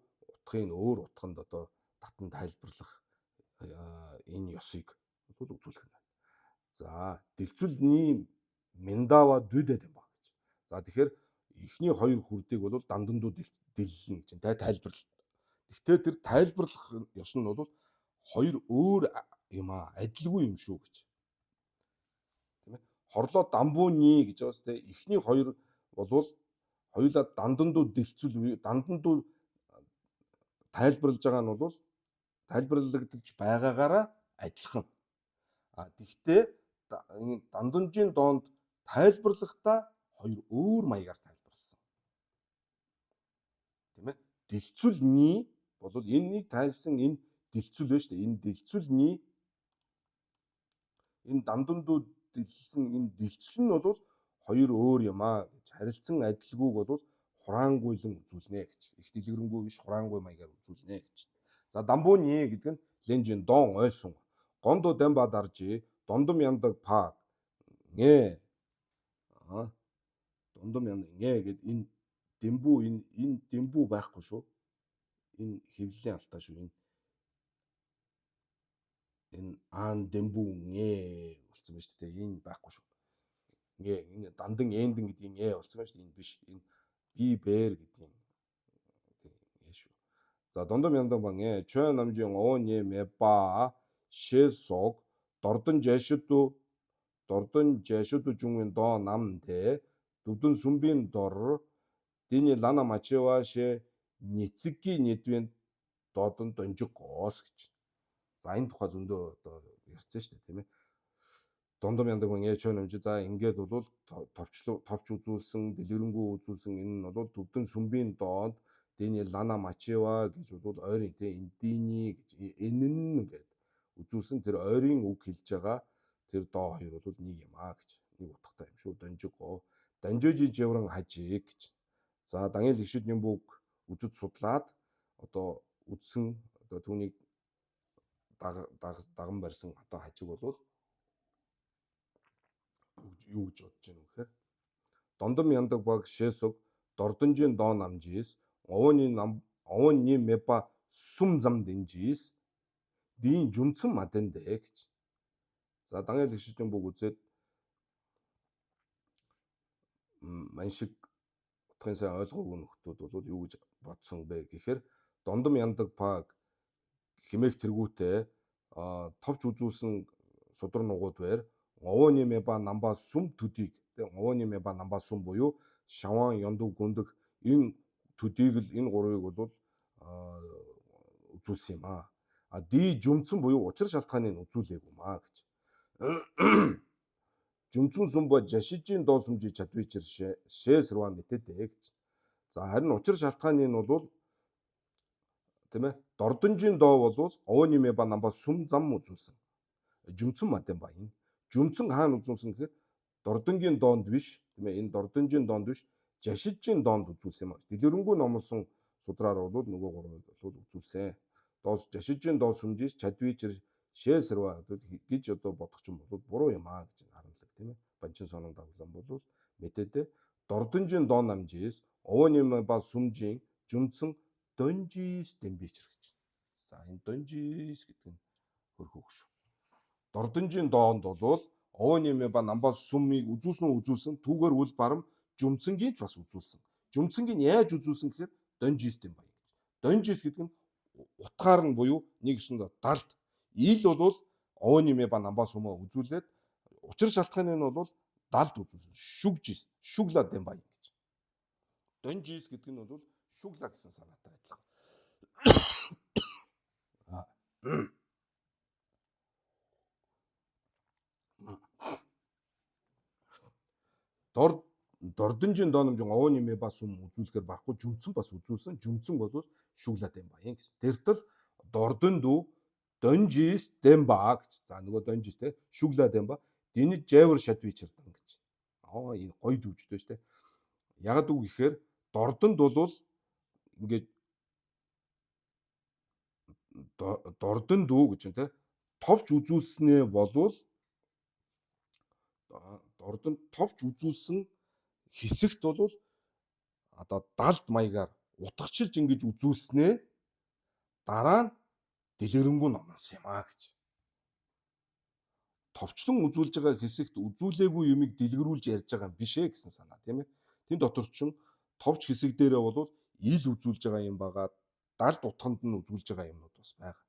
утгын өөр утганд одоо татан тайлбарлах энэ ёсыг бол үзүүлэх юм байна. За дэлцүүлний Миндава дүүдэд юм ба гэж. За тэгэхээр эхний хоёр хүрдийг бол дандандуу дэллэнэ гэж тайлбарлал. Гэхдээ тэр тайлбарлах ёс нь бол хоёр өөр юм аа, адилгүй юм шүү гэж. Тийм ээ. Хорлоо дамбууны гэж байгаа сте эхний хоёр болвол хоёулаа дандандуу дэлцүүл дандандуу тайлбарлаж байгаа нь бол тайлбарлагдаж байгаагаараа адилхан. А тэгвэл энэ дандамжийн доонд тайлбарлахдаа хоёр өөр маягаар тайлбарласан. Тийм ээ? Дэлцүүлний бол энэнийг тайлсан энэ дэлцүүл байна шүү дээ. Энэ дэлцүүлний энэ дандамдуу дэлсэн энэ дэлцэл нь бол хоёр өөр юм аа гэж харилцан адилгүйг бол хураангуйлан үзүүлнэ гэж. Их дэлгэрэнгүй биш хураангуй маягаар үзүүлнэ гэж. За дамбууны гэдэг нь Ленжин дон ойсон. Гондо дамба даржи дондом яндаг па нэ. Аа дондом яндаг нэ гэд энэ дэмбүү энэ дэмбүү байхгүй шүү. Энэ хэвлэлийн алдаа шүү. Энэ аан дэмбүү нэ болсон байна шүү дээ. Энэ байхгүй шүү. Нэ энэ дандан эндэн гэдгийн э болсон байна шүү дээ. Энэ биш. Энэ би бэр гэдгийн э шүү. За дондом яндан ба нэ чой намжин оо нэ мэ ба шэсог дордон жашиду дордон жашиду жүнгэн доо нам дэ дүдэн сүмбийн дор диний лана мачева ше ницэггийн нэдвэн додон донжиг гоос гэж. За энэ тухай зөндөө одоо ярьсан шүү дээ, тийм ээ. Дундам яндаг мөн ээ чон өмжи. За ингээд бол товч үзүүлсэн, дэлгэрэнгүй үзүүлсэн энэ нь бол төвдөн сүмбийн доонд диний лана мачева гэж бол ойрын тийм энэ диний гэж энэ нь гээд үзүүлсэн тэр ойрын үг хэлж байгаа тэр доо хоёр бол нэг юм аа гэж нэг утгатай юм шүү. Донжиг гоо. Данжожи жевран хажиг гэж. За Даниэл Игшид Нямбуг үзэж судлаад одоо үдсэн одоо түүнийг даган барьсан одоо хажиг бол юу гэж бодож байна вэ гэхээр дондом яндаг баг шэсог дордонжийн доо намжис овооны нам овооны меба сүм зам дэнжис дийн жүмцэн мадэндэ гэж. За Даниэл Игшидийн бүг үзээд ман шиг утгын сайн ойлгоогүй нөхдүүд бол юу гэж бодсон бэ гэхээр дондом яндаг паг химээх тэргүүтээ товч үзүүлсэн судар нугууд байр овооны меба намба сүм төдийг тэ овооны меба намба сүм буюу шаван ёндог гүндэг энэ төдийг л энэ гурвыг бол үзүүлсэн юм аа. А ди жүмцэн буюу учир шалтгааныг үзүүлээгүй маа гэж. Жүмцэн сүм ба жашижийн доо сүмжи чадвичэр шээсрва мэтэдэ гэж. За харин учир шалтгааны нь бол тийм ээ дордонжийн доо бол овооны меба намба сүм зам үзүүлсэн. Жүмцэн маден ба энэ. Жүмцэн хаана үзүүлсэн гэхээр дордонгийн доонд биш тийм ээ энэ дордонжийн доонд биш жашижийн доонд үзүүлсэн юм аа. Дэлгэрэнгүй номлосон судраар бол нөгөө гурвыг бол үзүүлсэн. Доос жашижийн доо сүмжиж чадвичэр шээсрва гэж одоо бодох юм бол буруу юм аа гэж харанлаг тийм ээ. Банчин сонон дагуулan бол мэтэдэ дордонжийн доо намжис овооны ба сүмжийн жүмцэн донжис дэмбичэр гэж. За энэ донжис гэдэг нь хөрхөг шүү. Дордонжийн доонд бол овооны ба намба сүмийг үзүүлсэн түүгээр үл барам жүмцэнгийн ч бас үзүүлсэн. Жүмцэнгийн яаж үзүүлсэн гэхээр донжис дэмбай гэж. Донжис гэдэг нь утгаар нь буюу нэг өсөнд далд. Ил бол овооны ба намба сүмөө үзүүлээд учир шалтгааны нь бол далд үзүүлсэн. Шүгжис, шүгла дэмбай гэж. Донжис гэдэг нь бол шүгла гэсэн санаатай адилхан. Дордонжин доономжин овооны мэ бас сүм үзүүлэхээр барахгүй жүмцэн бас үзүүлсэн. Жүмцэн бол шүглаад юм баян гэсэн. Тэртэл дордон дүү донжис дэмба гэж. За нөгөө донжис те шүглаад юм ба. Динэ жевэр шадвичэрдан гэж. Аа энэ гоё дүүжтэй шүү те. Яг үг гэхээр дордонд бол ингээд дордон дүү гэж юм те. Товч үзүүлснээ болвол дордон товч үзүүлсэн хэсэгт бол одоо далд маягаар утгачилж ингэж үзүүлснээ дараа нь дэлгэрэнгүй номноос юм аа гэж. Товчлон үзүүлж байгаа хэсэгт үзүүлээгүй юмыг дэлгэрүүлж ярьж байгаа юм биш ээ гэсэн санаа тийм ээ. Тэн дотор чинь товч хэсэг дээрээ бол ил үзүүлж байгаа юм байгаа, далд утганд нь үзүүлж байгаа юмнууд бас байгаа.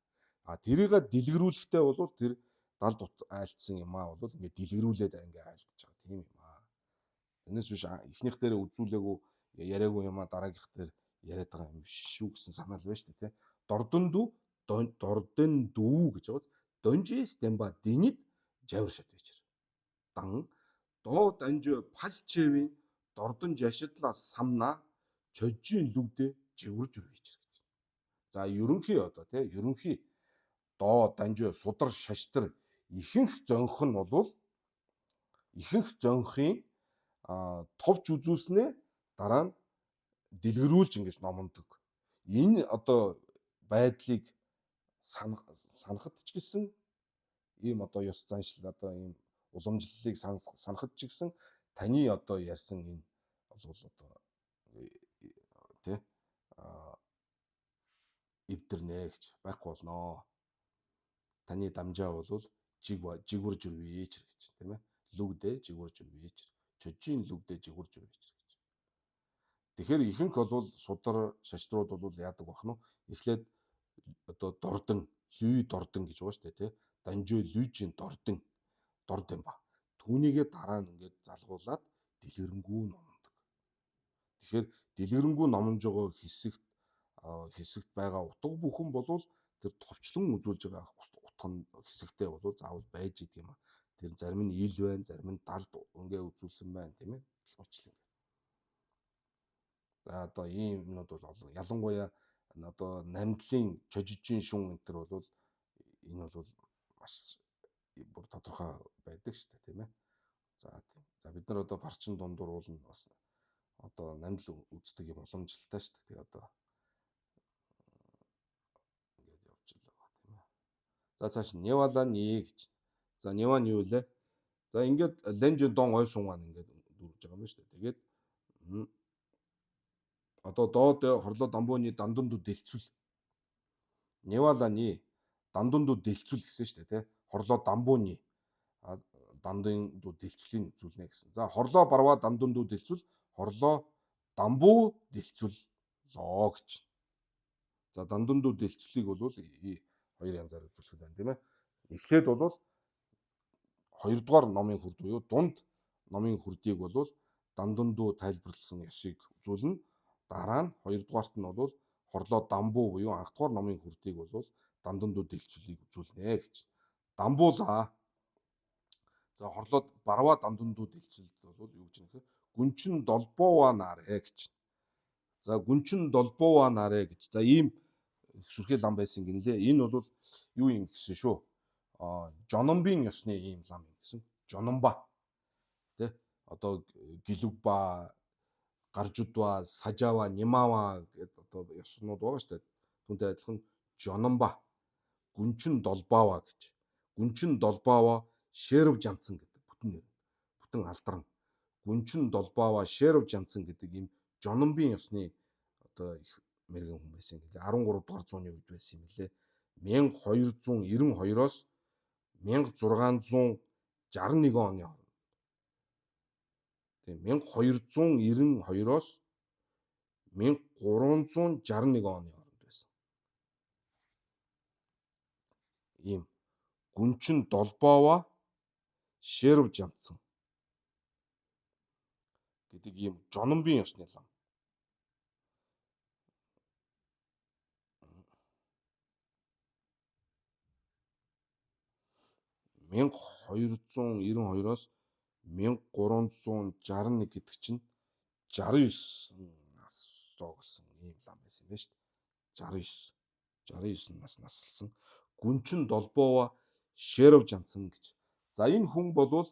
А тэрийг дэлгэрүүлэхдээ бол тэр далд айлтсан юм аа бол ингээд дэлгэрүүлээд ингээд айлтж байгаа тийм юм аа. Энэс биш эхнийх дээр үзүүлээгүй яриаггүй юм аа дараагийнх дээр яриад байгаа юм биш шүү гэсэн санаа л байна шүү дээ тий. Дордон дүү дордон дүү гэж байгаас донжис дэмба динэд жавар шат вечер. Дан доо данж палчэвийн дордон жашидла самна чожийн лүгдэ живүр жүр вечер гэж. За ерөнхий одоо тий ерөнхий доо данж судар шаштар ихэнх зонх нь бол ихэнх зонхын товч үзүүлснээ дараа нь дэлгэрүүлж ингэж номондог. Энэ одоо байдлыг Санахад ч гэсэн ийм одоо ёс заншил, одоо ийм уламжлалыг санахад ч гэсэн таны одоо ярьсан энэ бол одоо тий эвдэрнэ гэж байхгүй болноо. Таны дамжаа бол жигвэр жирвээч гэж, тийм ээ. Лүгдэ жигвэр жирвээч. Чожийн лүгдэ жигвэр жирвээч гэж. Тэгэхээр ихэнх бол судар шаштрууд бол яадаг бах нь эхлээд одоо дордон, лүй дордон гэж байгаа шүү дээ, тий. Данжөө лүйжийн дордон, дордон ба. Түүнийгээ дараа нь ингээд залгуулад дэлгэрэнгүй номондог. Тэгэхээр дэлгэрэнгүй номонж байгаа хэсэгт байгаа утга бүхэн болвол тэр товчлон үзүүлж байгаа утга нь хэсэгтэй болвол заавал байж идэг юм а. Тэр зарим нь ил байна, зарим нь далд ингээ үзүүлсэн байна, тийм ээ. Гэх мэтлэн. За одоо ийм юмнууд бол олон. Ялангуяа одоо намдлын чожижийн шүн энэ төр бол энэ бол маш бүр тодорхой байдаг шүү дээ, тийм ээ. За бид нар одоо парчин дундуур уулна бас одоо намдл үздэг юм уламжлалтай шүү дээ. Тэгээ одоо ингээд явж байгаа, тийм ээ. За цааш Невала ни гэж. За Нева нь юу лээ? За ингээд Ленжин дон ой сунгаан ингээд дүүрж байгаа юм шүү дээ. Тэгээд одоо доод хорлоо дамбууны дандунду дэлцүүл. Невала ни дандунду дэлцүүл гэсэн шүү дээ, тий. Хорлоо дамбууны дандын дүү дэлцүүлийн үзүүлнэ гэсэн. За хорлоо барваа дандунду дэлцүүл, хорлоо дамбуу дэлцүүл лоо гэж. За дандунду дэлцүүлийг бол хоёр янзаар үзүүлэхэд байна, тийм ээ. Эхлээд бол хоёрдугаар номын хүрд буюу дунд номын хүрдийг бол дандундуу тайлбарласан ёсыг үзүүлнэ. Дараа нь хоёрдугаарт нь бол хорлоо дамбуу буюу анхдугаар номын хүрдийг бол дандундуу дэлцүүлийг үзүүлнэ гэж. Дамбуулаа. За хорлоод барваа дандундуу дэлцүүлд бол юу гэж нөхөр гүнчин долбууа нарэ гэж. За гүнчин долбууа нарэ гэж. За ийм сүрхий лам байсан гинлээ. Энэ бол юу юм гэсэн шүү. Жономбийн ёсны ийм лам юм гэсэн. Жономба. Тэ? Одоо Гэлүгба, Гаржудва, Сажава, Нимава гэдэг одоо ёснууд байгаа шүү дээ. Түүнтэй адилхан Жономба, Гүнчин Долбава гэж. Гүнчин Долбава Шерв Жанцсан гэдэг бүтэн нэр. Бүтэн алдарна. Гүнчин Долбава Шерв Жанцсан гэдэг ийм Жономбийн ёсны одоо их мэрэгэн хүн байсан юм лээ. 13 дугаар зууны үед байсан юм лээ. 1292-оос 1661 оны хооронд. Тийм 1292-оос 1361 оны хооронд байсан. Ийм Гүнчин Долбоова Шерв Жанцсан гэдэг ийм Жономбийн ёсны лам. 1292-оос 1361 гэдэг чинь 69 нас зоогсон ийм лам байсан юм байна шүү дээ. 69 нас наслсан. Гүнчин Долбоова Шеров Жанцсан гэж. За энэ хүн болвол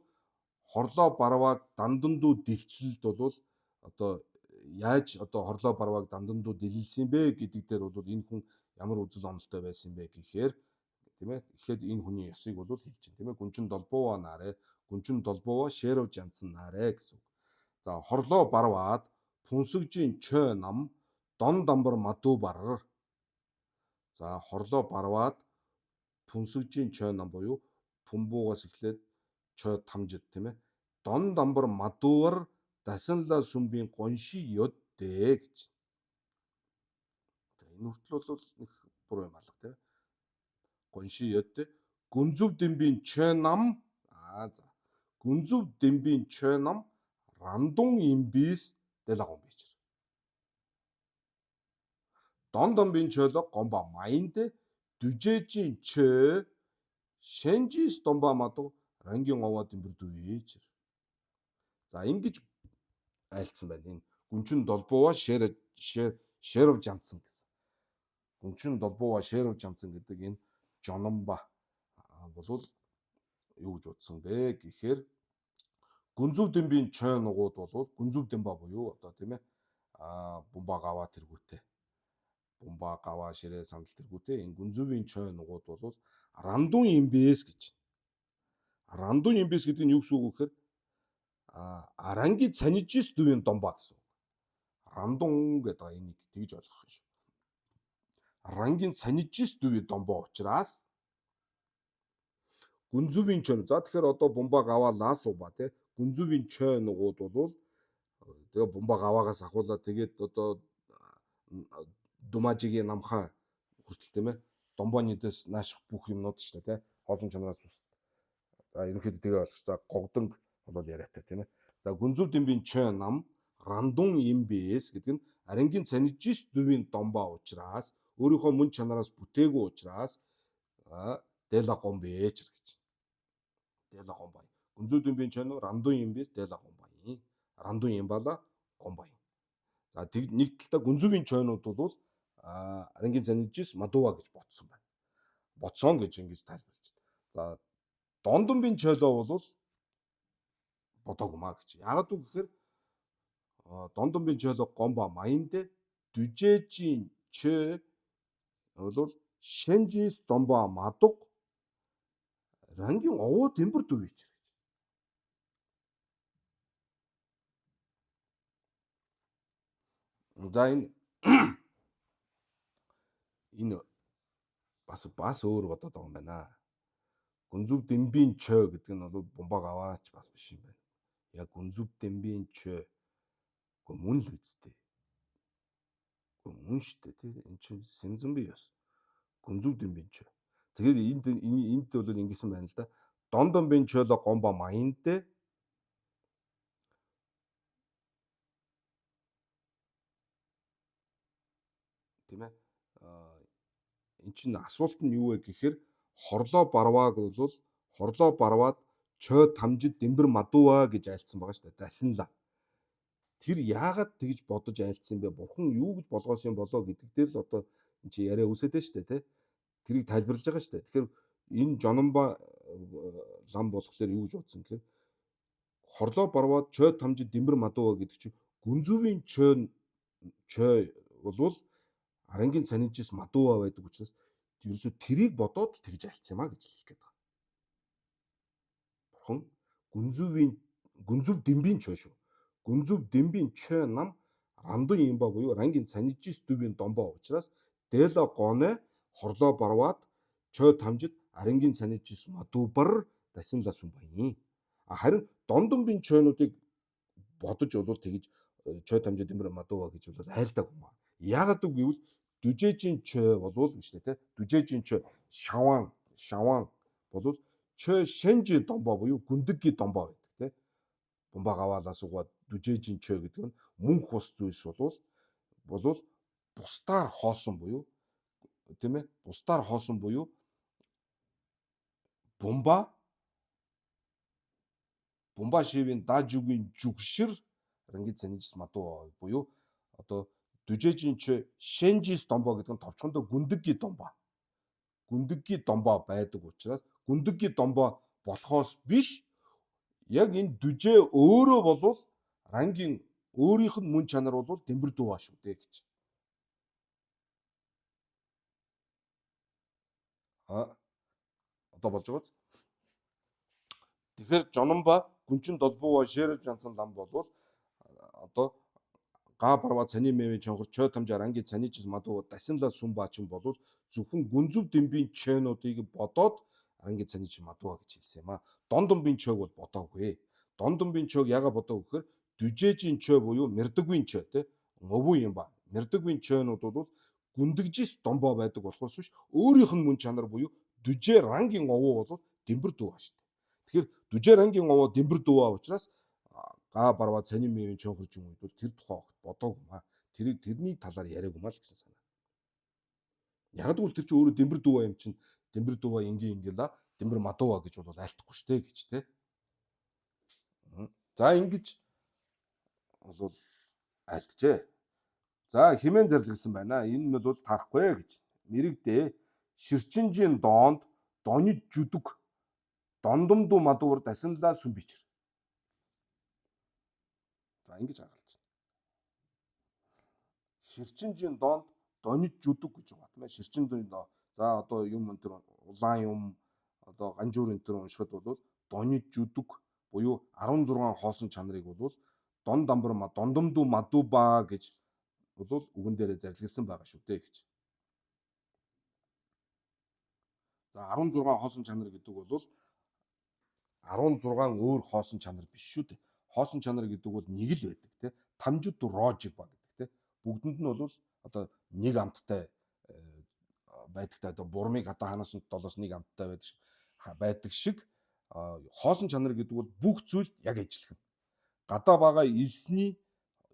хорлоо барвааг дандандуу дэлцэлд болвол одоо яаж одоо хорлоо барвааг дандандуу дэлэлсэн бэ гэдэг дээр бол энэ хүн ямар үзэл онолтой байсан бэ гэхээр, тийм ээ. Эхлээд энэ хүний ёсыг бол хэлж чинь, тийм ээ. Гүнчин Долбууа нарэ, Гүнчин Долбууа Шеров Жанцсан нарэ гэсэн үг. За хорлоо барваад пүнсэгжийн чой нам дон дамбар мадуу барар. За хорлоо барваад пүнсэгжийн чой нам буюу пүмбуугаас эхлээд чой тамжид, тийм ээ. Дон дамбар мадууар дасанла сүмбийн гонши ёддэ гэж. Энэ хүртэл бол нэг буруу юм алга, тийм ээ. Гонши ёддэ гүнзүв дэмбийн чой нам за гүнзүв дэмбийн чой нам рандун имбис делагон бичэр. Дон домбийн чойло гомба майнде дүжээжийн чой шенжис домба маду рангийн овоо дэмбэр дүүчэр. За ингэж айлцсан байна. Энэ Гүнчин Долбууа Шеров Жанцсан гэсэн. Гүнчин Долбууа Шеров Жанцсан гэдэг энэ Жономба болвол юу гэж бодсон бэ гэхээр Гүнзүв дэмбийн чой нугууд болвол Гүнзүв дэмба буюу одоо, тийм ээ, бумба гаваа тэргүүтээ Бумба, гава, ширээ, сандал тэргүүтэй энэ гүнзүүвийн чой нугууд бол рандун имбэс гэж. Рандун имбэс гэдэг нь юу гэсэн үг вэ гэхээр аранги цанижис дүүийн домбаа гэсэн үг. Рандун гэдэг энийг тэгж ойлгох юм шүү. Рангийн цанижис дүүийн домбоо учраас гүнзүүвийн чой. За тэгэхээр одоо бумба, гава, лаасууба тий гүнзүүвийн чой нугууд бол тэгээ бумба гаваагаас ахуулаад тэгээд одоо думажигийн намхаа хүртэл тийм домбонидэс нааших бүх юмнууд шүү дээ тий хоолсон чанараас бус. За ерөнхийдөө тэгээ ойлгож. За гогдонг бол яриатай тийм. За гүнзүү дэмбийн чой нам рандун имбэс гэдэг нь арангийн цанижис дүүвийн домбоо учраас өөрийнхөө мөн чанараас бүтээгүй учраас дэла гомбэч гэж. Дэла гомбай. Гүнзүү дэмбийн чой рандун имбэс дэла гомбай. Рандун имбала гомбай. За тэг нэг талдаа гүнзүүгийн чойнууд бол арангийн цанижис мадува гэж ботсон байна. Ботсон гэж ингэж тайлбарлаж байна. За дондомбийн чойлоо бол бодоогүй маа гэж. Яагаад үг гэхээр дондомбийн чойлоо гомба маяндэ дүжээжийн чö бол шэнжис домба мадуг рангийн овоо дэмбэр дүүвич гэж. За энэ бас өөр бодоод байгаа юм байна. Гүнзүү дэмбийн чой гэдэг нь бол бумбаг аваач бас биш юм байна. Яг гүнзүү дэмбийн чой үгүй мөн л үсттэй. Үгүй мөн штэ тий. Энд чинь сэмзэн бий бас. Гүнзүү дэмбийн чой. Тэгэхээр энд бол ингэсэн байна л да. Дондомбийн чойло гомба маяндэ тийм ээ. Эн чинь асуулт нь юу вэ гэхээр хорлоо барвааг бол хорлоо барваад чой тамжид дэмбэр мадууа гэж айлцсан байгаа шүү дээ. Дасинла. Тэр яагаад тэгж бодож айлцсан бэ? Бурхан юу гэж болгоосон юм болоо гэдэг дээр л одоо эн чинь яриа үүсээд байна шүү дээ, тэ? Тэрийг тайлбарлаж байгаа шүү дээ. Тэгэхээр энэ Жономба лам болохоор юу гэж бодсон гэхээр хорлоо барваад чой тамжид дэмбэр мадууа гэдэг чинь гүнзүүвийн чой болвол арангийн цанижис мадууа байдаг учраас ерөөсөө тэрийг бодоод л тэгж альцсан юм а гэж хэлэх гээд байгаа. Бурхан гүнзүү дэмбийн чой шүү. Гүнзүү дэмбийн чой нам рандун юм ба буюу рангийн цанижис дүүвийн домбоо учраас дээло гоне хорлоо барваад чой тамжид арангийн цанижис мадуубар дасинла сүмбаян. А харин дондомбийн чойнуудыг бодож болвол тэгж чой тамжид дэмбэр мадууа гэж бол айлдаг юм аа. Яагаад үг гэвэл дүжээжийн чой болвол биш үү те дүжээжийн чой шаван болвол чой шэнжи домбоо буюу гүндэггийн домбоо байдаг те. Бумба гаваалаа суугаад дүжээжийн чой гэдэг нь мөнх ус зүйлс болвол бусдаар хоосон буюу тийм ээ бусдаар хоосон буюу бумба шивийн дажүгийн жүгшир ранги цанижс мадуу буюу одоо дүжээжийн чой шэнжис домбоо гэдэг нь товчхондоо гүндэггийн домбоо. Гүндэггийн домбоо байдаг учраас гүндэггийн домбоо болохоос биш яг энэ дүжээ өөрөө болвол рангийн өөрийнх нь мөн чанар бол дэмбэр дүү шүү дээ гэж. Одоо болж байгааз. Тэгэхээр Жономба гүнчин долбууа шэрэж жанцсан лам болвол одоо га барва цаны мэвийн чонхор чой тамжаа ранги цанижс мадуу дасинла сүм баачин болвол зөвхөн гүнзүү дэмбийн чойнуудыг бодоод ранги цаниж мадууа гэж хэлсэн юм а. Дондомбийн чойг бол бодоогүй. Дондомбийн чойг яага бодоогүй гэхээр дүжээжийн чой буюу мэрдэгвийн чой те өвөө юм ба. Мэрдэгвийн чойнууд бол гүндэгжис домбоо байдаг болохоос биш өөрийнх нь мөн чанар буюу дүжээ рангийн овоо бол дэмбэр дүү ба шүү дээ. Тэгэхээр дүжээ рангийн овоо дэмбэр дүү учраас га барва цанин мэвийн чонхорж юм үед бол тэр тухай огт бодоогүй маа. Тэрний талаар яриаг юм аа л гэсэн санаа. Яг л тэр чинь өөрөө дэмбэр дүү юм чинь дэмбэр дүү энгийн ингээла дэмбэр мадууа гэж бол айлтахгүй штэ гэж те. За ингэж бол айлтжээ. За химэн зарлигсан байна. Энэ нь бол тарахгүй гэж. Мэрэгдээ ширчинжийн доонд донид жүдэг дондомдуу мадуур дасинлаа сүм бичэр. За ингэж хагалж байна. Ширчинжийн доонд Дониж жүдэг гэж байгаа тийм ээ. Ширчин доо. За одоо юм энэ төр улаан юм одоо ганжуур энэ төр уншихад бол дониж жүдэг буюу 16 хоосон чанарыг бол дон дамбар дондомдуу мадуба гэж бол үгэн дээрээ зарилгалсан байгаа шүү дээ гэж. За 16 хоосон чанар гэдэг бол 16 өөр хоосон чанар биш шүү дээ. Хоосон чанар гэдэг бол нэг л байдаг тий. Тамжид рожиг ба гэдэг тий. Бүгдэнд нь бол одоо нэг амттай байдагтай одоо бурмыг хадаа ханаас нь долоос нэг амттай байдаг шиг хоосон чанар гэдэг бол бүх зүйлд яг ижилхэн. Гадаа байгаа элсний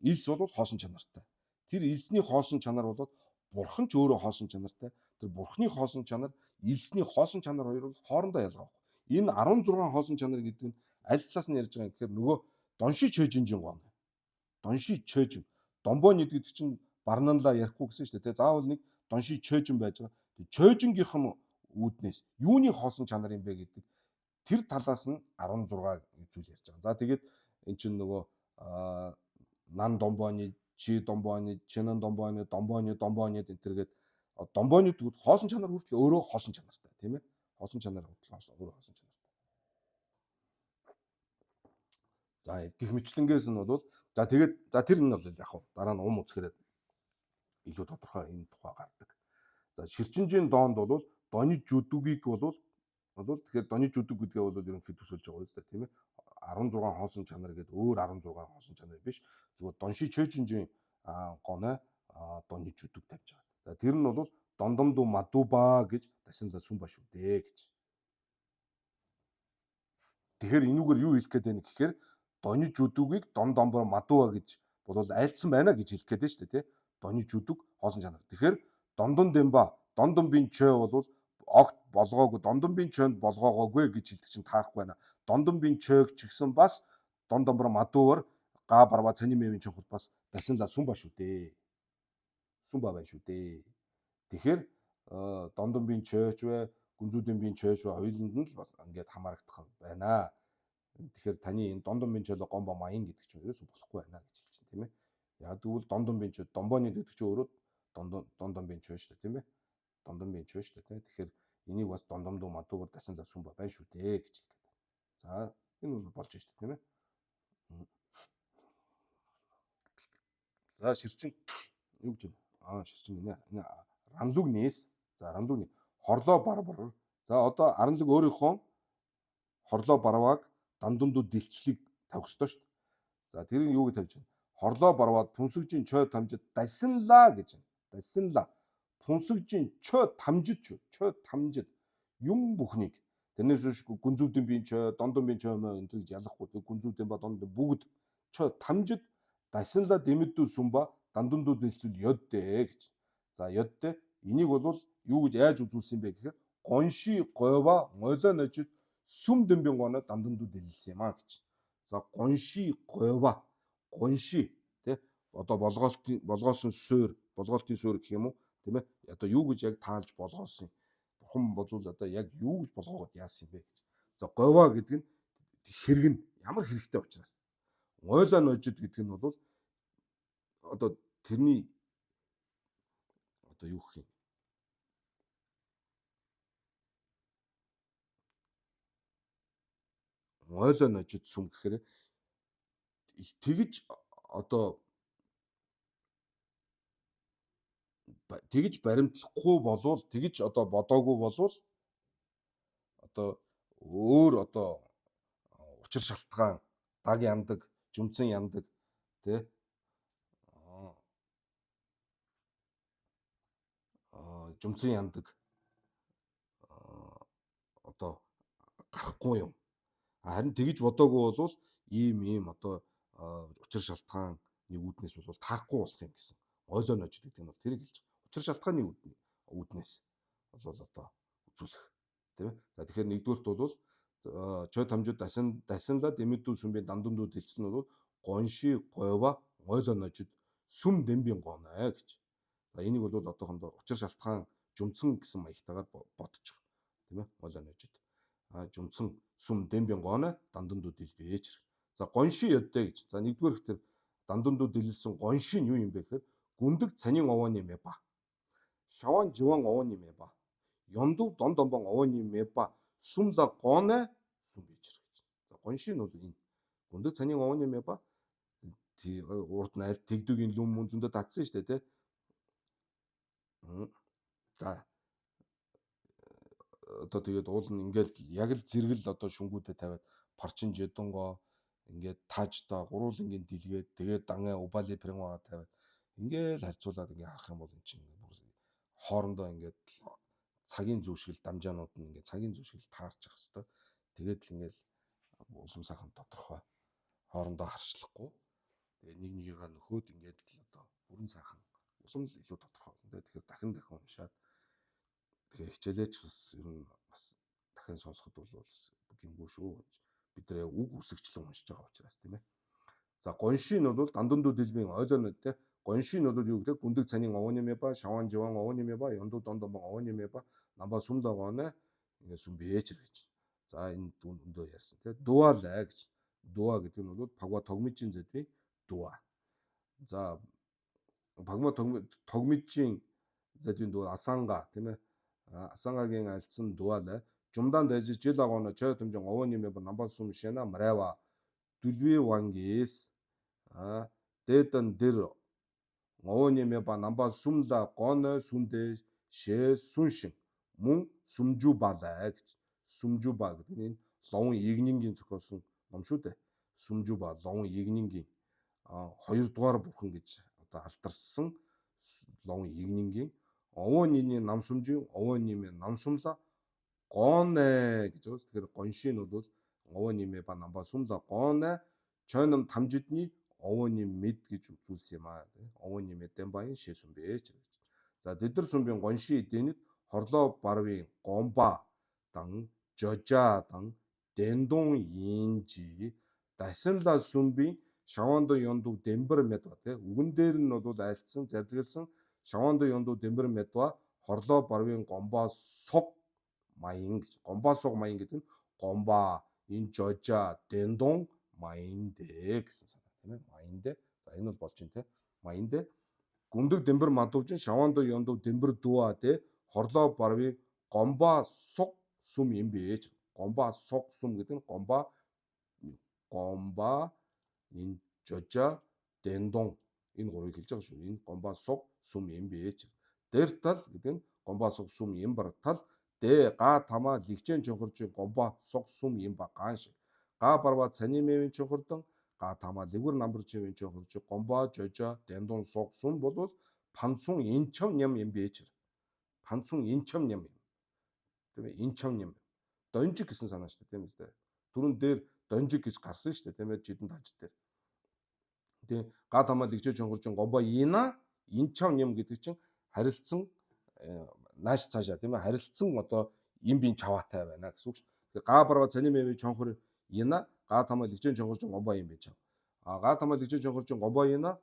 элс бол хоосон чанартай. Тэр элсний хоосон чанар бол бурхан ч өөрөө хоосон чанартай. Тэр бурхны хоосон чанар, элсний хоосон чанар хоёр бол хоорондоо ялгаа. Энэ 16 хоосон чанар гэдэг нь аль талаас нь ярьж байгаа юм гэхээр нөгөө донши чөжинжин гоо. Донши чөжин. Домбо нид гэдэг чинь барнанлаа ярихгүй гэсэн шүү дээ. Заавал нэг донши чөжин байж байгаа. Чөжингийнх нь үүднээс юуны хоосон чанар юм бэ гэдэг тэр талаас нь 16 зүйл ярьж байгаа. За тэгээд эн чинь нөгөө нан домбоны, чи домбоны, чинан домбоны, домбоны, домбоны энэ төргээд домбоны тэгвэл хоосон чанар хүртэл өөрөө хоосон чанартай тийм ээ. Хоосон чанар хүртэл өөрөө хоосон чанартай. За гих мэтлэнгээс нь бол за тэгээд за тэр нь бол яг хав дараа нь ум үзэхээр илүү тодорхой энэ тухай гардаг. За ширчинжийн доонд бол доны жүдүгийг бол тэгэхээр доны жүдүг гэдгээ бол ерөнхийдөө төсөөлж байгаа үстэй тийм ээ. 16 хоосон чанар гэдэг өөр 16 хоосон чанар биш. Зүгээр донши чөжинжийн гоной доны жүдүг тавьж байгаа. За тэр нь бол дондомдуу мадуба гэж дасинлаа сүм ба шүү дээ гэж. Тэгэхээр энүүгээр юу хэлэх гээд байна гэхээр доны жүдүгийг дон домбор мадуба гэж бол айлдсан байна гэж хэлэх гээд байна шүү дээ тий. Доны жүдүг хоосон чанар. Тэгэхээр дондон дэмба дондон бин чөө бол огт болгоогүй дондон бин чөөнд болгоогоогүй гэж хэлдэг чинь таарахгүй байна. Дондон бин чөөг ч гэсэн бас дон домбор мадуугаар га барва цаны мэвийн чухал бас дасинлаа сүм ба шүү дээ. Сүм ба байна шүү дээ. Тэгэхээр дондон бин чөөч вэ, гүнзүүдэн бин чөөч вэ хоёуланд нь л бас ингээд хамаарагдах байна. Тэгэхээр таны энэ дондон бин чөөлө гомбо маян гэдэг чинь ерөөсөө болохгүй байна гэж хэлж байна тийм ээ. Яг тэгвэл дондон бин чөө домбоны гэдэг чинь өөрөө дондон бин чөө шүү дээ тийм ээ. Дондон бин чөө шүү дээ тийм. Тэгэхээр энийг бас дондомдуу мадуугаар дасанлаа сүм ба байна шүү дээ гэж хэлэх гээд. За энэ бол болж шүү дээ тийм ээ. За ширчин юу гэж байна? Аа ширчин гинэ. Энэ ранлуг нээс. За ранлуг хорлоо барбар. За одоо аранлуг өөрийнхөө хорлоо барвааг дандамдуу дэлцлийг тавих ёстой шүү дээ. За тэрийг юу гэж тавьж байна? Хорлоо барваад пүнсэгжийн чой тамжид дасинлаа гэж байна. Дасинлаа. Пүнсэгжийн чой тамжид шүү. Чой тамжид юм бүхнийг тэрнээс биш гүнзүүдэн биеийн чой, дондон биеийн чой мөө энэ гэж ялахгүй. Гүнзүүдэн ба дондон бүгд чой тамжид дасинлаа дэмэдүү сүмба дандамдуу дэлцүүл ёддээ гэж. За ёддээ энийг бол юу гэж яаж үзүүлсэн бэ гэхээр гонши гойва молоо ножид сүм дэмбин гоноо дандамдуу дэлсэн юм а гэж. За гонши гойва гонши тий одоо болгоолтын болгоосон суур болгоолтын суур гэх юм уу тийм ээ одоо юу гэж яг таалж болгоосон бурхан болвол одоо яг юу гэж болгоогод яасан юм бэ гэж. За говаа гэдэг нь хэрэг нь ямар хэрэгтэй учраас. Ойлоо ножид гэдэг нь бол одоо тэрний одоо юу гэх юм ойлоо ножид сүм гэхээр тэгж одоо тэгж баримтлахгүй болвол тэгж одоо бодоогүй болвол одоо өөр одоо учир шалтгаан даг яндаг, жүмцэн яндаг тий жүмцэн яндаг одоо гарахгүй юм. Харин тэгж бодоогүй болвол ийм одоо учир шалтгааны үүднээс бол таарахгүй болох юм гэсэн. Ойлоо ножид гэдэг нь бол тэрийг хэлж байгаа. Учир шалтгааны үүднээс бол одоо үзүүлэх тийм ээ. За тэгэхээр нэгдүгüрт бол чой тамжид дасан дасанлаад эмэдүү сүмбийн дандамдуу дэлцэн нь бол гонши гойва ойлоо ножид сүм дэмбийн гоноо гэж. За энийг бол одоохондоо учир шалтгаан жүмцэн гэсэн маягтайгаар бодчих тийм ээ. Ойлоо ножид жүмцэн сүм дэмбийн гоноо дандамдуу дэлбээч. За гонши ёддэ гэж. За нэгдүгээр ихтер дандамдуу дэлсэн гонши нь юу юм бэ гэхээр гүндэг цанин овооны мэба. Шаван живан овоны мэба. Ёндув дон донбон овоны мэба сумла гоне сум бичэр гэж. За гонши нь бол энэ. Гүндэг цанийн овоны мэба урд нь аль тэгдүгийн лүм мөн зөндөө татсан шүү дээ, тэ. За одоо тэгээд уул нь ингээл яг л зэрэгэл одоо шүнгүүдээ тавиад парчин жэдэнгоо ингээд тааждаа гурвуулангийн дэлгээд тэгээд дангаа убали прямгаа тавиад ингээл харьцуулаад ингээ харах юм бол эн чинь бүр хоорондоо ингээд цагийн зүүшгэл дамжаанууд нь ингээд цагийн зүүшгэл таарч явах хэвээр. Тэгээд л ингээл улам сайхан тодорхой хоорондоо харшлахгүй. Тэгээ нэг нэгийгээ нөхөөд ингээд л одоо бүрэн сайхан улам л илүү тодорхой болно. Тэгэхээр дахин дахин уншаад тэгээ хичээлээч бас ер нь бас дахин сонсоход бол гэмгүй шүү. Бид нэр үг үсгчлэн уншиж байгаа учраас тийм ээ. За гоншийн нь бол дандандуу дэлбийн ойлонод те. Гоншийн нь бол юу гэдэг гүндэг цанийн овооны мэба, шаван живан овооны мэба, ёндуу дондомбон овооны мэба, намба сүмла гоонэ ингээ сүм бээчэр гэж. За энэ өндөө ярьсан те. Дуалай гэж. Дуа гэдэг нь бол пагва тогмижийн зэдвийн дуа. За пагма тогмижийн зэдвийн дуа асанга тийм ээ. Асангагийн альцсан дуалай жумдан дайж жил агооно чой томжон овооны мэба намба сүм шена мрайва дүлви вангис дээдэн дэр овооны мэба намба сүмла гоно сүндэ шээ сүншин мөн сүмжүү балай гэж. Сүмжүү ба гэдэг нь энэ ловн игнингийн зохиосон ном шүү дээ. Сүмжүү ба ловн игнингийн хоёрдугаар бурхан гэж одоо алдарсан ловн игнингийн овооны нам сүмжийн овооны нам сүмла гоонэ гэж байгаа. Тэгэхээр гоншийн нь бол овооны ба намба сүмла гоонэ чойном тамжидны овооны мэд гэж үзүүлсэн юм аа. Овооны мэдэн баян шээ сүмбэ гэж. За тэдэр сүмбийн гоншийн эдэнэд хорлоо барвын гомба дан жожа дан дэндун инжи дасинла сүмбийн шавандо ёндув дэмбэр медва тий үгэн дээр нь бол айлтсан зардгалсан шавандо ёндув дэмбэр медва хорлоо барвын гомба суг маян гэж. Гомба суг маян гэдэг нь гомба энэ жожа дэндун маяндэ гэсэн санаа тийм ээ. Маяндэ. За энэ бол болж байна те. Маяндэ. Гүндэг дэмбэр мадувжин шавандо ёндув дэмбэр дүа те хорлоо барвын гомба суг сүм юм бэ. Гомба суг сүм гэдэг нь гомба гомба энэ жожа дэндун энэ гурвыг хэлж байгаа шүү. Энэ гомба суг сүм юм бэ. Дэр тал гэдэг нь гомба суг сүм юм бар тал дэ га тама лигчэн чонхоржин гомба суг сүм юм ба гаан шиг. Га барва цаны мэвэн чонхордон га тама лэгүр намбар чивэн чонхоржин гомба жожа дэндун суг сүм болвол панцун инчам ням юм бэ. Панцун инчам ням юм. Тийм ээ инчам ням. Донжиг гэсэн санаа шүү дээ тийм ээ. Түрүүн дээр донжиг гэж гарсан шүү дээ тийм ээ жидэн таж дээр. Тийм га тамаа лигчээ чонхоржин гомба ина инчам ням гэдэг чинь харилцсан нааш цаашаа тийм ээ харилцсан одоо им бийн чаваатай байна гэсэн үг шүү. Тэгэхээр га барва цаны мэвэ чонхор ина га тамаа лигчээ чонхоржин гомба юм бэ чав. А га тамаа лигчээ чонхоржин гомба ина